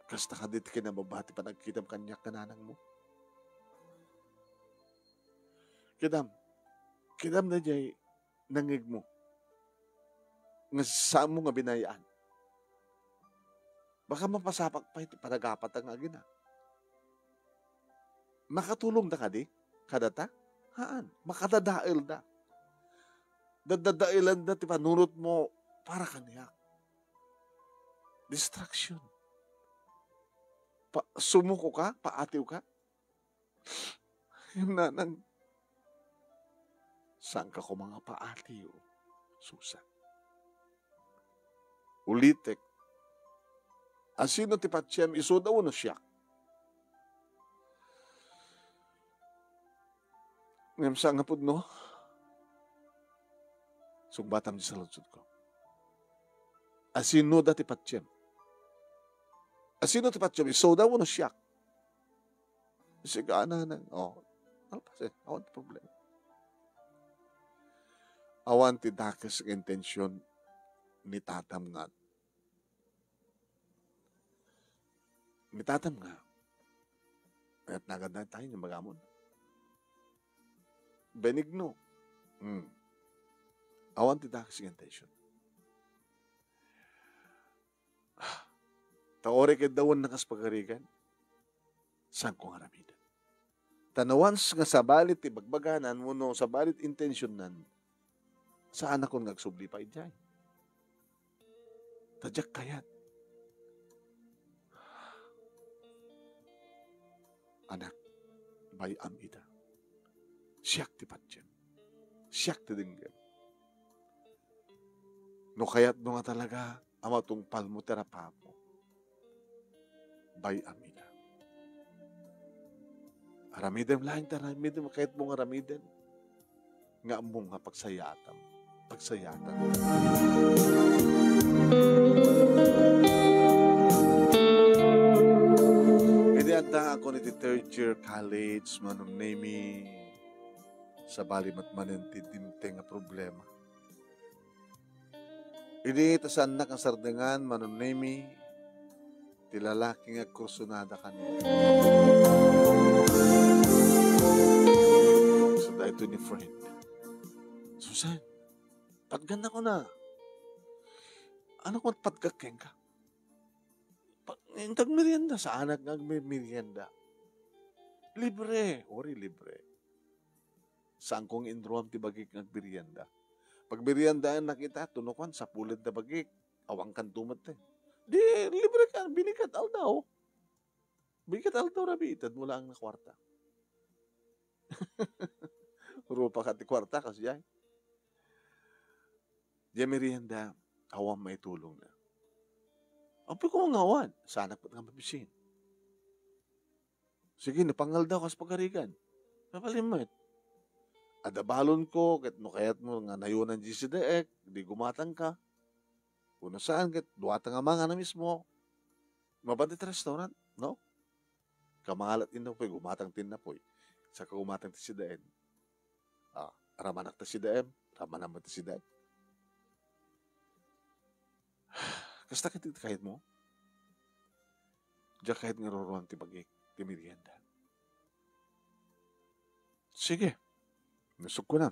Kasta kadi ti kinababa ti panagkitam kaniak nga nanangmo? Kidam, Kidam na jay nangngegmo nga saanmo nga binayaan. Baka mapasapak pay ti panagapata nga agina. Makatulongda kadi kadata? Haan. Makadadaelda. Dadadaelanda ti panunotmo para kaniak. Distraction. Pa-, sumuko ka? Paatiw ka? Nanang, saanka koma nga paatiw, Susan. Ulitek, asino ti patiem, isuda wenno siak? Ngem saan nga pudno? Sungbatam ti saludsodko. Asino da ti patiem? Asino ti patiem? Isuda wenno siak? Siak, nanang. Oh, nalpas eh. Awan ti problema. Awan ti dakes nga intention ni tatam nga. Ni tatam nga. Ket nagad na tayo nga magamon. Benigno. Hmm. Awan ti dakes nga intention. Ta uray ket dawan nakas pagarigan, saanko nga aramiden. Ta no once nga sabali ti bagbaganan wenno sabali ti intentionnan, saanakon nga agsubli pay idiay. Ta diak kayat. Anak, bay-am ida. Siak ti patiem. Siak ti denggem. No kayatmo nga talaga a matungpalmo ti arap-arapmo, bay-am ida. Aramidem laeng ti aramidem, kayatmo nga aramiden, nga ammom nga pagsayaatam. Pagsayaatam. Idi addaakon iti third year college, Manong Nemy, sabali met manen ti dimteng nga problema. Idi ta saannak nga sardengan, Manong Nemy, ti lalaki nga agkursunada kaniak. So, daytoy ni friend. Susan, patgan na ko na. Ano kung patgak kenka? Pa-, intag merienda, saanak nga agmerienda. Libre, ori libre. Saan kong inruam ti bagik nga agmerienda. Pagmeriendaen nakita, tunukan, sapuled na bagik. Awan kan tumet eh. Di, libre ka, binigat aldaw. Binigat aldaw, rabiited mo lang na kwarta. Rupa ka ti kwarta, kas jay. Di merienda, awan maitulong na. Apoy ko nga awan, sanak pat nga mabisin. Sige, napangaldaw kas pagarigan. Napalimmet. Adda balon ko, ket no kayat mo nga nayonan di sidaek, di gumatang ka. Wenno saan, ket duata nga mangan a mismo. Mapan ti restaurant, no? Kamangalat innapoy, gumatang ti innapoy. Saka gumatang ti sidaen. Ah, ramanak ti sidaem, ramanak ti sidaek. Kasta ket ti kayat mo? Diak kayat nga ruruam ti bagik, ti merienda. Sige. Nusog ko na.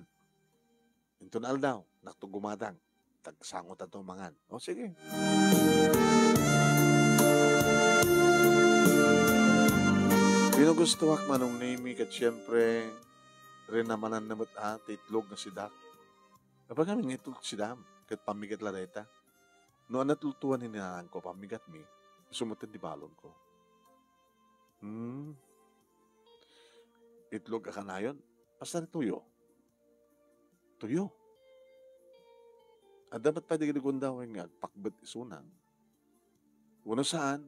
Inton aldaw, nakto gumatang. Tagsango tato mangan. O, sige. Pinugustuak, Manong Nemy, ket siyempre, rinamanan na met, ah, ti itlog nga sidak. Apay kami nga itlog sidam, ket pammigat la dayta. No, natultuan ni nanangko, pammigatmi, isu met ti balonko. Hmm. Itlog a kanayon? Basta ni tuyo. Tuyo. Adda met pay dagiti gundaway nga agpakbet isuna. Wenno saan,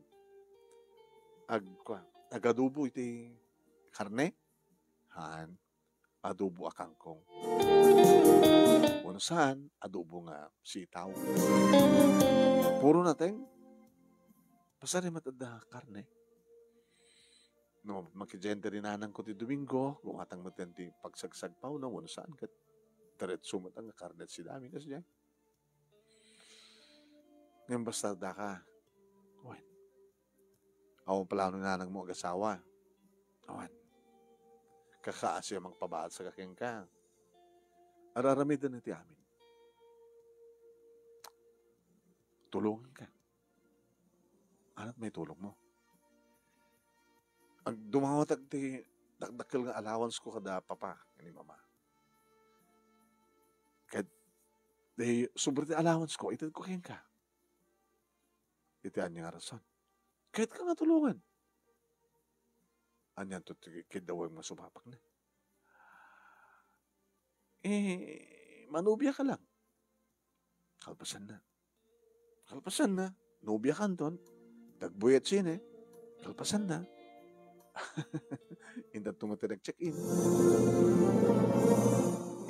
ag-, kua, agadubo iti karne? Haan. Adobo a kangkong. Wenno saan, adobo nga sitaw. Puro nateng. Basta di met adda karne. No, makigender ni nanangko ti Domingo, gumatang met ti pagsagsagpawna, wenno saan ket diretso met nga karne ti sidam, kas diay. Ngem basta adda ka, wen, awan plano ni nanangmo agasawa. Awan. Kakaasi a mangpabaal saka kenka. Ar-aramiden iti amin. Tulonganka. Anat maitulongmo? Ag-, dumawatak ti dakdakkel nga allowance ko kada papa, ni mama. Ket, di, sobra ti allowance ko, itedko kenka. Iti ania nga rason? Kayatka nga tulongan. Anianto ti kiddawem nga sumapakna? Eh, manubiaka lang. Kalpasanna. Kalpasanna. Nobiakanton. Tagbuy et sine. Kalpasanna. Intanto nga ti nag-check-in.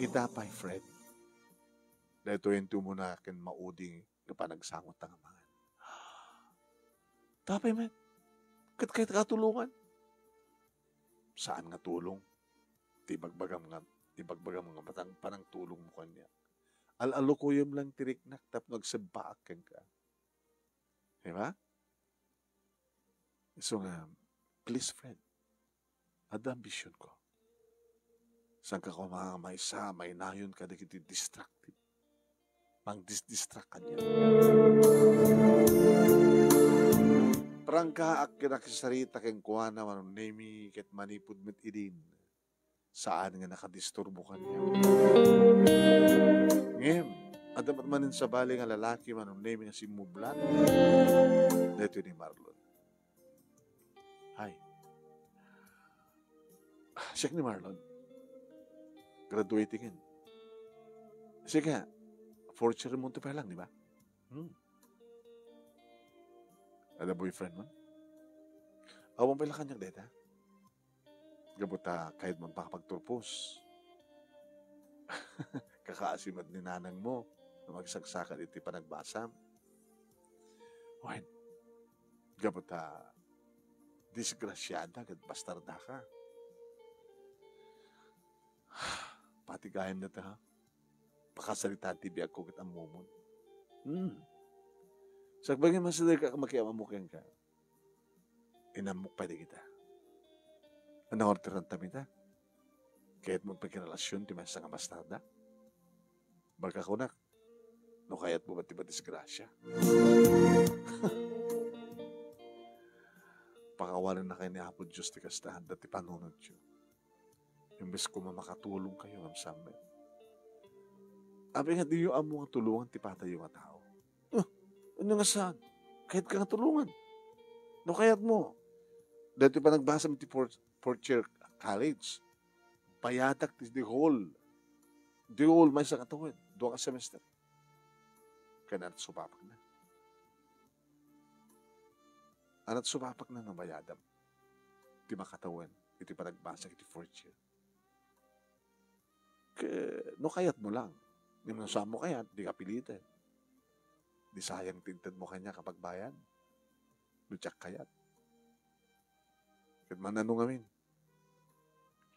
Ita pay, friend. Daytoy ti umuna ken maudi nga panagsangotta nga amangan. Tapay met, ket kayatka tulongan. Saan nga tulong? Ti ibagbagam nga, ibagbagam nga matang-, panangtulongmo kaniak. Al-alukuyem lang ti riknak tapno agsebbaak kenka. Di ba? Isu nga, please, friend, adda ambitionko. Saanka koma nga maysa, mainayon kadagiti destructive. Mangdisdistract kaniak. Prangkaak ken nakisarita kenkuana, Manong Nemi, ket manipud met idin, saan nga nakadisturbo kaniak. Ngem, adda met manen sabali nga lalaki, Manong Nemi, nga simmublat. Daytoy ni Marlon. Ay. Siak ni Marlon. Graduating. Sige, fourth year mo ti pay lang, di ba? Hmm. Ada boyfriend mo? Awan pay la kaniak dayta. Gapu ta kayat mo pakapagturpos. Kakaasi met ni nanang mo nga magsagsakat iti panagbasam. Wen, gapu ta disgrasiada ket bastardaka. Pati gayam dayta, ha? Pakasaritaan ti biagko ket ammomon. Hmm. Sakbay nga masidegka a makiam-ammo kenka, inammok pay dagita. Ania nga orderan ta ita? Kayat mo agpakirelasion ti maysa nga bastarda? Baga kunak, no kayat mo ba ti madisgrasia? Pakawalenna kay ni Apo Dios ti kasta, adda ti panunotyo. Imbes koma makatulong kayo, ngem saan met. Apay nga diyo ammo nga tulongan ti patayyo nga tao? Ah, ania nga saan? Kayatka nga tulongan. No kayat mo, daytoy panagbasam ti fourth, fourth year college, bayadak ti the whole, the whole maysa nga tawen, dua ka semester. Ket ania ti sumapakna? Ania ti sumapakna no bayadam ti makatawen iti panagbasa iti fourth year? Ket no kayat mo lang. Ngem no saan mo kayat, dika piliten. Di sayang ti inted mo kaniak a pagbayad. No diak kayat. Ket man-ano ngamin,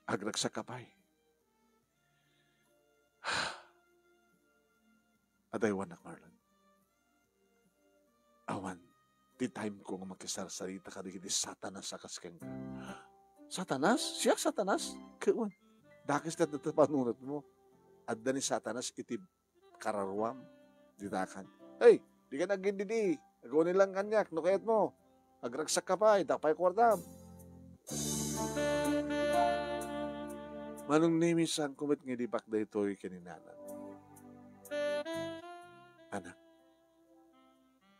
agragsak ka pay. Adaywannak, Marlon. Awan ti time ko nga makisarsarita kadagiti Satanas a kas kenka. Satanas? Siak Satanas? Ket wen, dakes ti adda ti panunotmo. Adda ni Satanas iti kararuam. Dita kan, "Hey, dika nagindidi. Aguni lang kaniak no kayat mo. Agragsak ka pay, dakpay kuartam." Manong Nemi, saanko met nga ilibak daytoy ken ni nanang. Anak,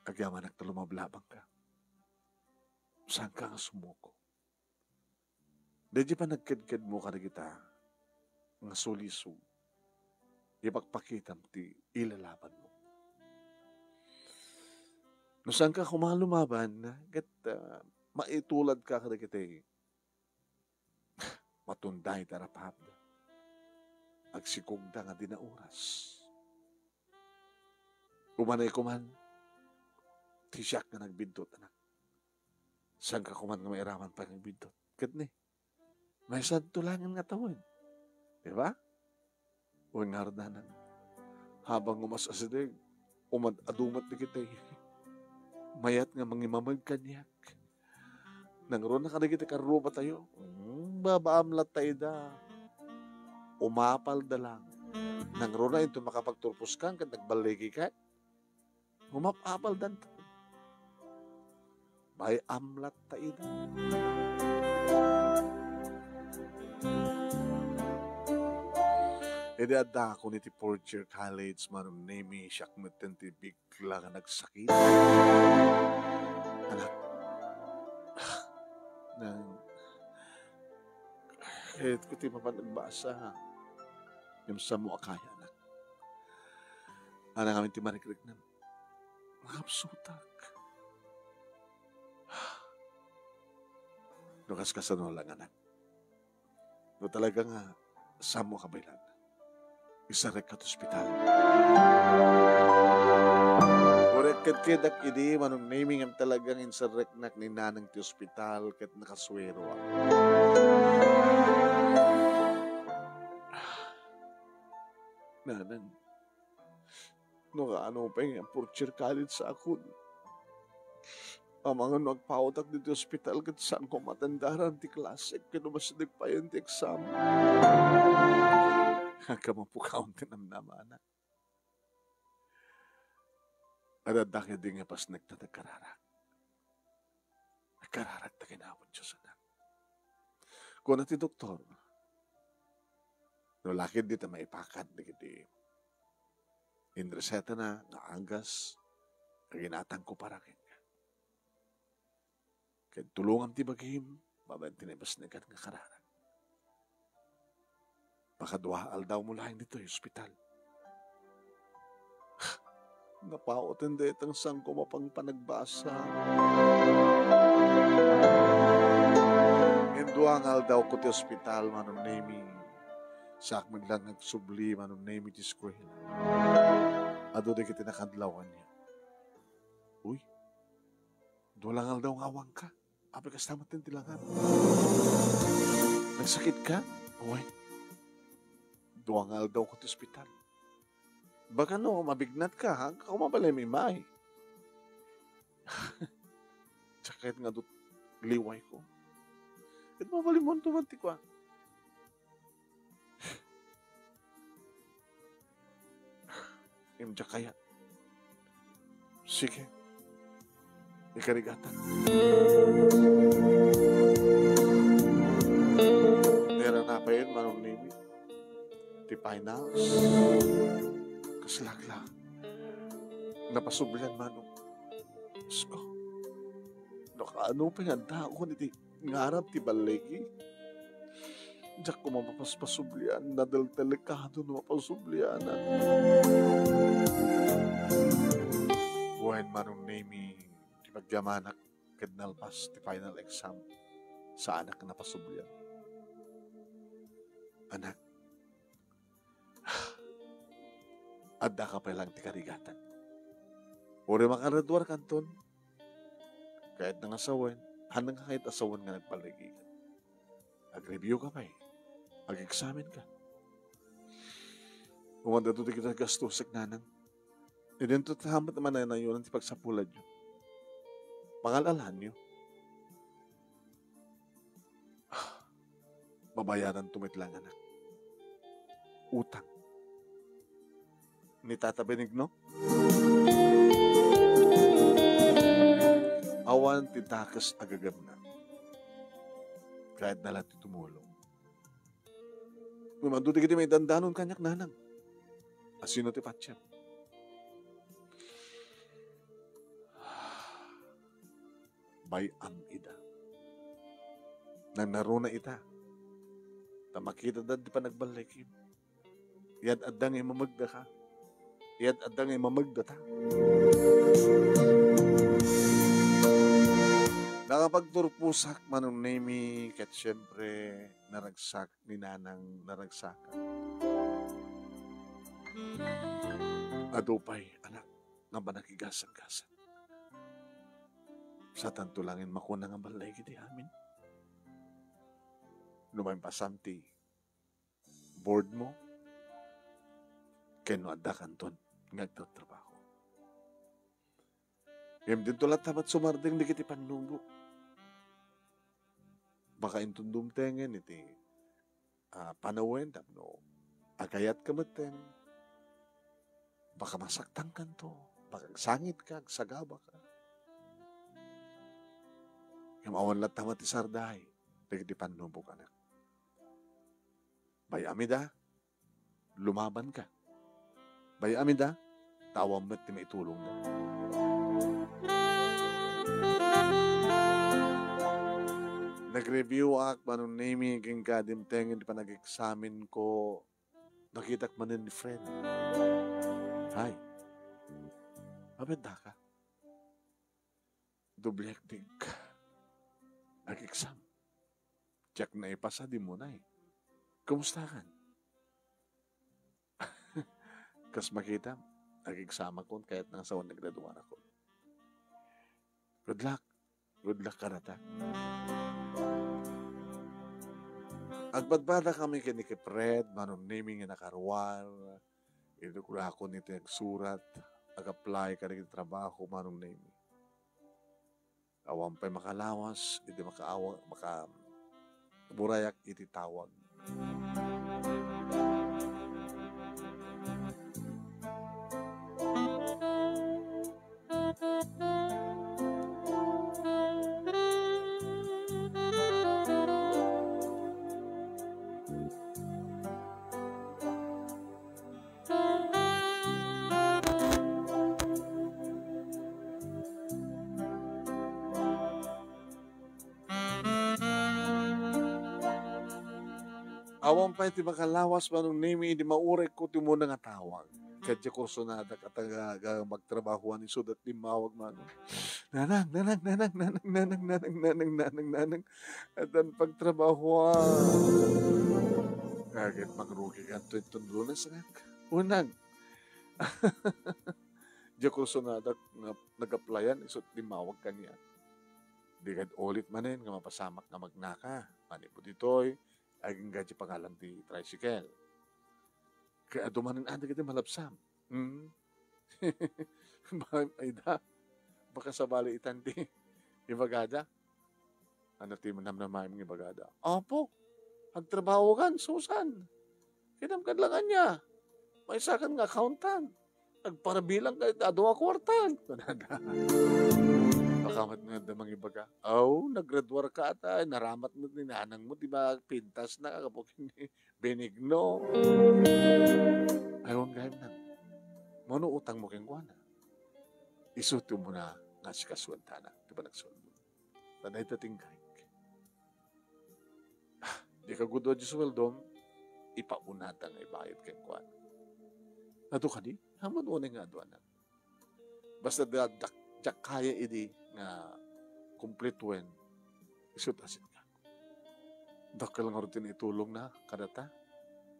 agyamanak ta lumablabangka. Saanka nga sumuko. Daydi panagkedkedmo kadagita nga sulisog, ipakpakitam ti ilalabanmo. No saanka koma lumaban, ket, ah, maituladka kadagiti matunda iti arap-arapda. Agsikogda nga di na oras. Umanay koman, ti siak nga nagbiddut, anak. Saanka koman nga mairaman pay nga agbiddut? Ket ni, maysanto laengen nga tawen. Di ba? Wen ngarud, nanang, habang umas-asideg, umad-adu met dagiti mayat nga mangimameg kaniak. Nangruna kadagiti karrubatayo, mm, babaam latta ida. Umapalda lang. Nangruna inton makapagturposkan ket nagballigikan. Umap-apaldan. Bay-am latta ida. Idi addaakon iti fourth year college, Manong Nemy, siak metten ti bigla nga nagsakit. Anak, nang, kayatko ti mapanagbasa. Ngem sammo a kaya, anak. Anak, amin ti marikriknam. Nakapsutak. No kaskasano lang, anak. No talaga nga, sammo ka baylan. Isarrekka ti ospital. Uray kedkedak idi, Manong Nemy, ngem talagang insarreknak ni nanang ti ospital ket nakasueroak. Nanang, no kaano pay nga fourth year college akon. Amangan no agpaotak ditoy ospital ket saanko matandaran ti klasek ket umasideg payen ti exam. Agka mapukaw ti namnama, anak. Adda ketdi nga pasnek ta nagkararak. Nagkararak ta kinawan Dios, anak. Kuna ti doktor, no lakid dita maipakat dagiti inresetana nga anggas nga ginatangko para kenka. Ket tulongam ti bagim, babaen ti naibasnekan nga kararak. Pakadua aldawmo laeng ditoy ospital. Napauten dayta nga saanko mapang panagbasa. Ngem dua nga aldawko ti ospital, Manong Nemy. Saak met laeng nga agsubli, Manong Nemy, ti eskuela. Adu dagiti nakadlaw kaniak. Uy, dua lang aldaw nga awanka. Apay kasta met ti langam? Nagsakit ka? Uy, dua nga aldaw ko ti ospital. Baka no, mabignatka, ha? Agka mabalin immay. Diak kayat nga adu ti liwayko. Ket mabalinmo man ti kuan. Ngem diak kayat. Sige. Ikarigatan. Nera na pay, Manong Nemy. Ti finals. Kaslak la. Napasublian, Manong. Diyos ko. No kaano pay nga addaakon iti ngarab ti balligi? Diak koma mapaspasublian, nadal-, delikado no mapasublianak. Wen, Manong Nemy, ti pagyamanak ket nalpas ti final exam, saanak napasublian. Anak, addaka pay laeng ti karigatan. Uray makaraduarkanton, kayatna nga sawen, haanna nga kayat a sawen nga nagballigikan. Ag-review ka pay. Ag-examine ka. Umanda to ti kita gastos, nanang. Idinto ta met mananayonan ti pagsapulanyo. Pangal-alaanyo. Babayaran to met laeng, anak. Utang. Ni Tata Benigno? Awan ti dakes a gagamna. Kayatna la ti tumulong. Ngem adu dagiti maidandanon kaniak, nanang. A sino ti patiem? Bay-am ida. Nangnaruna ita. Ta makitada ti panagballikim. Iyad-adda nga imamegdaka. Iyad-adda nga imamegdata. Nakapagturposak, Manong Nemy, ket siempre, naragsak ni Nanang, naragsakan. Adu pay, anak, nga panakigasat-gasat. Satanto laeng makuna nga balligi ti amin. No maipasaam ti board mo, ken no addakanton nga agtatrabaho. Ngem dinto latta met sumardeng dagiti pannubok. Baka inton dumtengen iti, ah, panawen tapno agayatka metten Baka masaktankanto, baka agsangitka, agsagabaka. Ngem awan latta met ti sardaay dagiti pannubok, anak. Bay-am ida, lumabanka. Bay-am ida, ta awan met ti maitulongda. Nag-review ak, Manong Nemy, agingga dimteng iti panag-examinko. Nakitak manen ni Fred. Hay. Mabet daka. Doble ak ti nag-exam. Diak naipasa, di umuna. Kumustakan? Kas makita, nag-exam akon, kayatna nga sawen nagraduarakon. Good luck. Good luck kadata. Agbadbadakami ken ni Fred, Manong Nemy, nga nakaruar. Idukrakon iti agsurat, ag-apply kadagiti trabaho, Manong Nemy. Awan pay makalawas iti makaawa-, maka-, burayak iti tawag. Awan pay ti makalawas, Manong Nemy, idi maurekko ti umuna nga tawag. Ket diay kursonadak a taga-, ga-, magtrabahoan isu dat limmawag, Manong. Nanang, nanang, nanang, nanang, nanang, nanang, nanang, nanang, nanang. Addan pagtrabahoan. Kaket mangrugikanto inton Lunes, ngak. Unag. Diay kursonadak nga nag-applyan, isut' limmawag kaniak. Di kad ulit manen nga mapasamak nga magnaka. Manipud ditoy, agingga diay pangalan ti tricycle. Kay adu manen adi iti malabsam. Hmm? Ba-, ay da, baka sabali itan ti ibagada. Ano ti namnamaem nga ibagada? Apo, agtrabahokan, Susan. Kinam kad lang ania. Maysakan nga accountant. Agparabilang ka iti adu a kuarta. Kunada. Baka met nga adda mangibaga, "Aw, nagraduar ka ata, naramat met ni nanang mo, di ba, pintas na, kapo ken ni Benigno." Ay, wan gayam na. Mano utang mo kenkuana? Isu ti umuna nga asikasuentanak ti panagsueldo. Ta dayta ti inkarik. Ah, di ka gudo a Diyos sueldom, ipaunata nga ibayad kenkuana. Adu kadi? Ammon unay nga adu, anak. Basta da-, dak-, diak kaya idi nga kumplituen, isut' asin ka. Dakkel ngarud ti naitulongna kadata.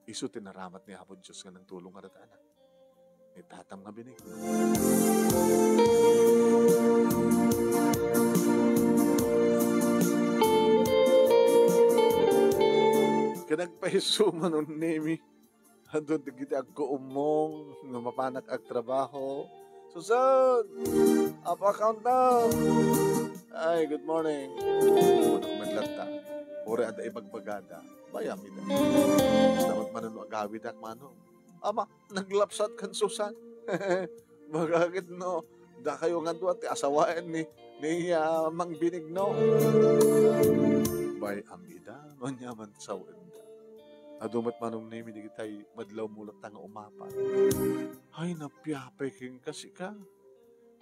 Isu ti naramat ni Apo Dios nga nangtulong kadata, anak. Ni Tatam nga binig. Ket agpayso, Manong Nemy. Adu dagiti agguummong no mapanak agtrabaho. Susan! Apo accountant! Ay, good morning. Kunak met latta. Uray adda ibagbagada. Bay-am ida. Basta met manen no agawidak, Manong. Ama, naglapsat kan Susan. Bagagit no, dakayo nga dua ti asawaen ni, ni, ah, Mang Benigno. Bay-am ida, no ania man ti sawenda. Adu met, Manong Nemy, dagitay madlawmo latta nga umapat. Ay, napiapay kenka sika.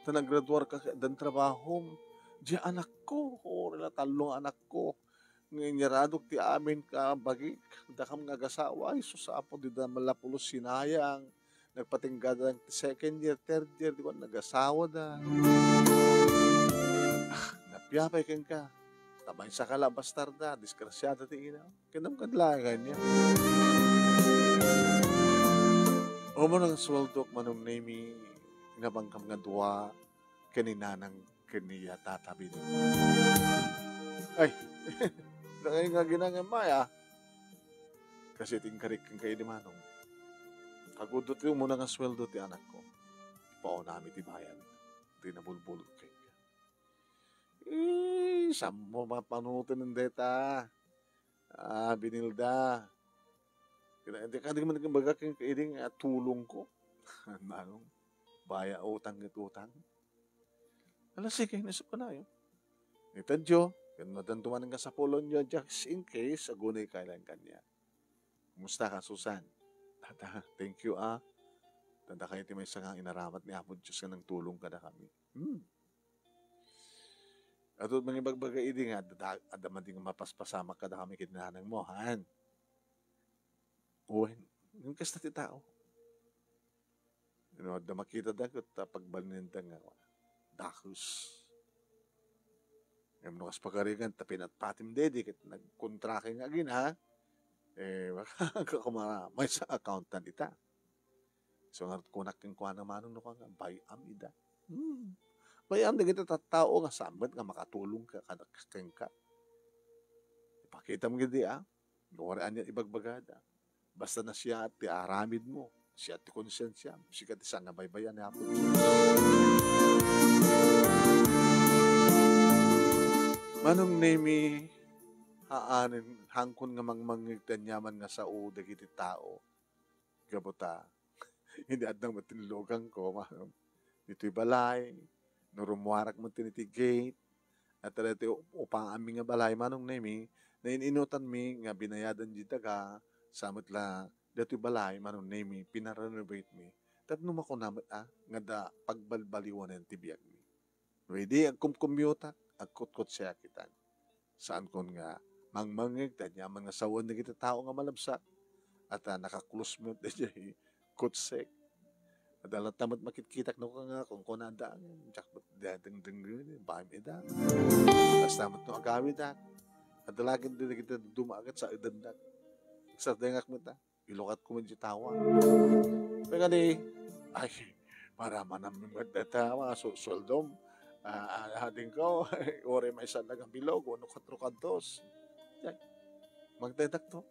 Ta nagraduar ka ket addan trabahom. Diay anakko, uray la tallo nga anakko. Nga inyaradok ti amin ka bagik, dakam nga agasawa, ay sus, Apo, dida man la pulos sinayang. Nagpatinggada ti second year, third year, di ba, nagasawada. Ah, napiapay kenka. Ta maysa ka la bastarda, disgrasiada ti ina. Kinam kad laeng ania. Umuna nga sueldok, Manong Nemy, nga bangkam nga dua, ken ni nanang ken ni Tata Benigno. Ay, dakay nga ginangam, Maya. Kasi ti inkarik kenka idi, Manong. Kagudot ti umuna nga sueldo ti anakko. Ipaunami ti bayad. Di nabulbulod kenka. Eh, sammo mapanutin deta. Ah, Benilda. Kina-, di ka, di man ibaga ken idi nga tulongko. Manong, baya utang ket utang. Ala, sige, nasip ko na yun. Itadyo, ken no addan dumanen nga sapulonyo, just in case, agunay kailan kaniak. Kumusta ka, Susan? Tata, thank you, ah. Tanda kayo ti maysa nga inaramat ni Apo Diyos nga nangtulong kada kami. Hmm. Ato mangibagbaga idi nga, adda, adda man di nga mapaspasamak kada kami ken nanang mo, han? Wen, yung kasta ti tao. You know, adda makita da, ket, ah, pagbalinen da nga, dakes. Ngem no kas pagarigan, ta pinatpatim dedi, ket nagkontraki nga agina, ha? Eh, baka kumara, maysa accountant ita. So, nga kunak kenkuana, Manong, no, nga, bayam ida. Hmm. Bayam dagiti tattao nga saan met nga makatulong ka, kada kenka. Ipakitam gidi, ah. Uray ania ibagbagada. Basta na siya ti aramid mo, siya ti konsensiam, sika ti saan nga baybay-an ni Apo Dios. Manong Nemi, haanen, hangkon nga mangmangngeg ti aniaman nga sao dagiti tao. Gapu ta, hindi adda met tinlugan ko, Manong. Ditoy balay, no rumuarak met iti gate, at daytoy upaanmi nga balay, Manong Nemi, nain-inutanmi nga binayadan di daga, sa met la, daytoy balay, Manong Nemi, pinarenovate mi. Tapno makuna met, ah, nga adda pagbalbaliwanan ti biagmi. No idi agkumkumyutak, agkutkutsiak itan. Saankon nga mangmangngeg ti aniaman nga sawen dagiti tao nga malabsak. At, ah, naka-close met daydiay kutsek. Adda latta met makitkitak no nga kunkunada, diak met dengdeng, baim ida. Basta met no agawidak. Adda lagim dagiti dumaket sa edendak. Sardengak met, ah. Ilukat ko met di tawa. Kagadi, ay, para manam met data, mga su-, sueldom. Ah, ah, adingko, uray maysa nga bilog, wenno kuatro kantos. Yan. Magdaydak to.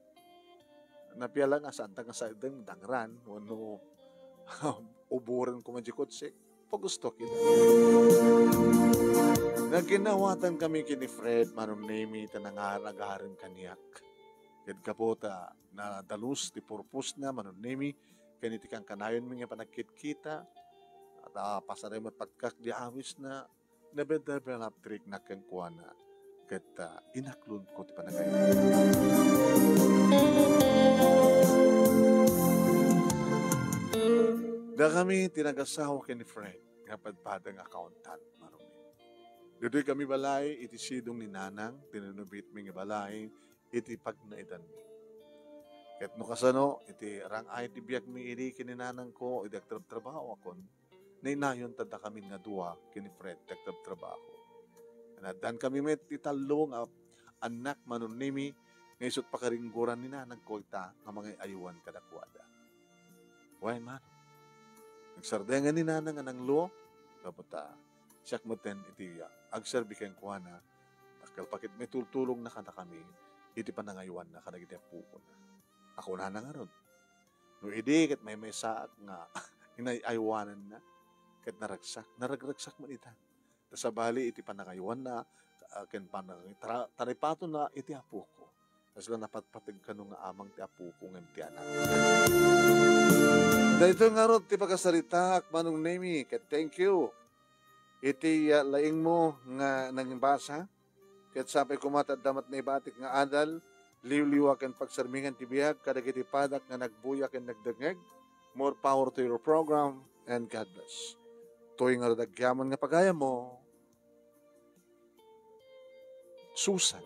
Napiala nga saan ta nga sa ideng dangran, wenno uburen ko met di kutsek. Pagusto kita. Nagkinawatan kami ken ni Fred, Manong Nemi, ta nangar-agaren kaniak. Ket gapu ta nadalus ti purpose na, Manong Nemi, ken iti kankanayonmi nga panagkitkita, at, ah, pasarem met patkak di awis na, nabe-develop ti riknak kenkuana, ket, ah, inaklon ko ti panagayam. Dakami ti nagasawa ken ni Fred nga padpadang accountant, Manong Nemi. Ditoy kami balay iti sidong ni Nanang, tinrenovate mi nga balay, iti pagnaedanmi. Ket no kasano, iti rang-ay ti biagmi idi ken ni nanangko, idi agtrabtrabahokon, nainayon ta dakami nga dua ken ni Fred ti agtrabtrabaho. Naddan kami met ti tallo nga annak, Manong Nemi, nga isut' pakaringgoran ni nanangko ita nga mangay-aywan kadakuada. Wen, Manong. Nagsardengen ni Nanang nga nangluo, gapu ta siak metten iti, ah, agserbi kenkuana, dakkel pa ket maitultulongna kadakami iti panangaywanna kadagiti appokona. Kunana ngarud, no idi ket maymaysaak nga inay-aywananna ket naragsak, naragragsak man ita. Ta sabali iti panangaywanna, ah, ken panang-, tara-, taripatonna iti appoko. Kasla napatpateg kano nga amang ti appoko ngem ti anak. Daytoy ngarud ti pakasaritaak, Manong Nemi, ket thank you iti, ah, laingmo nga nangbasa. Ket sapay koma ta adda met naibatik nga adal, liwliwa ken pagsermingan ti biag kadagiti padak nga nagbuya ken nagdengngeg. More power to your program, and God bless. Toy ngarud agyaman nga pagayammo, Susan.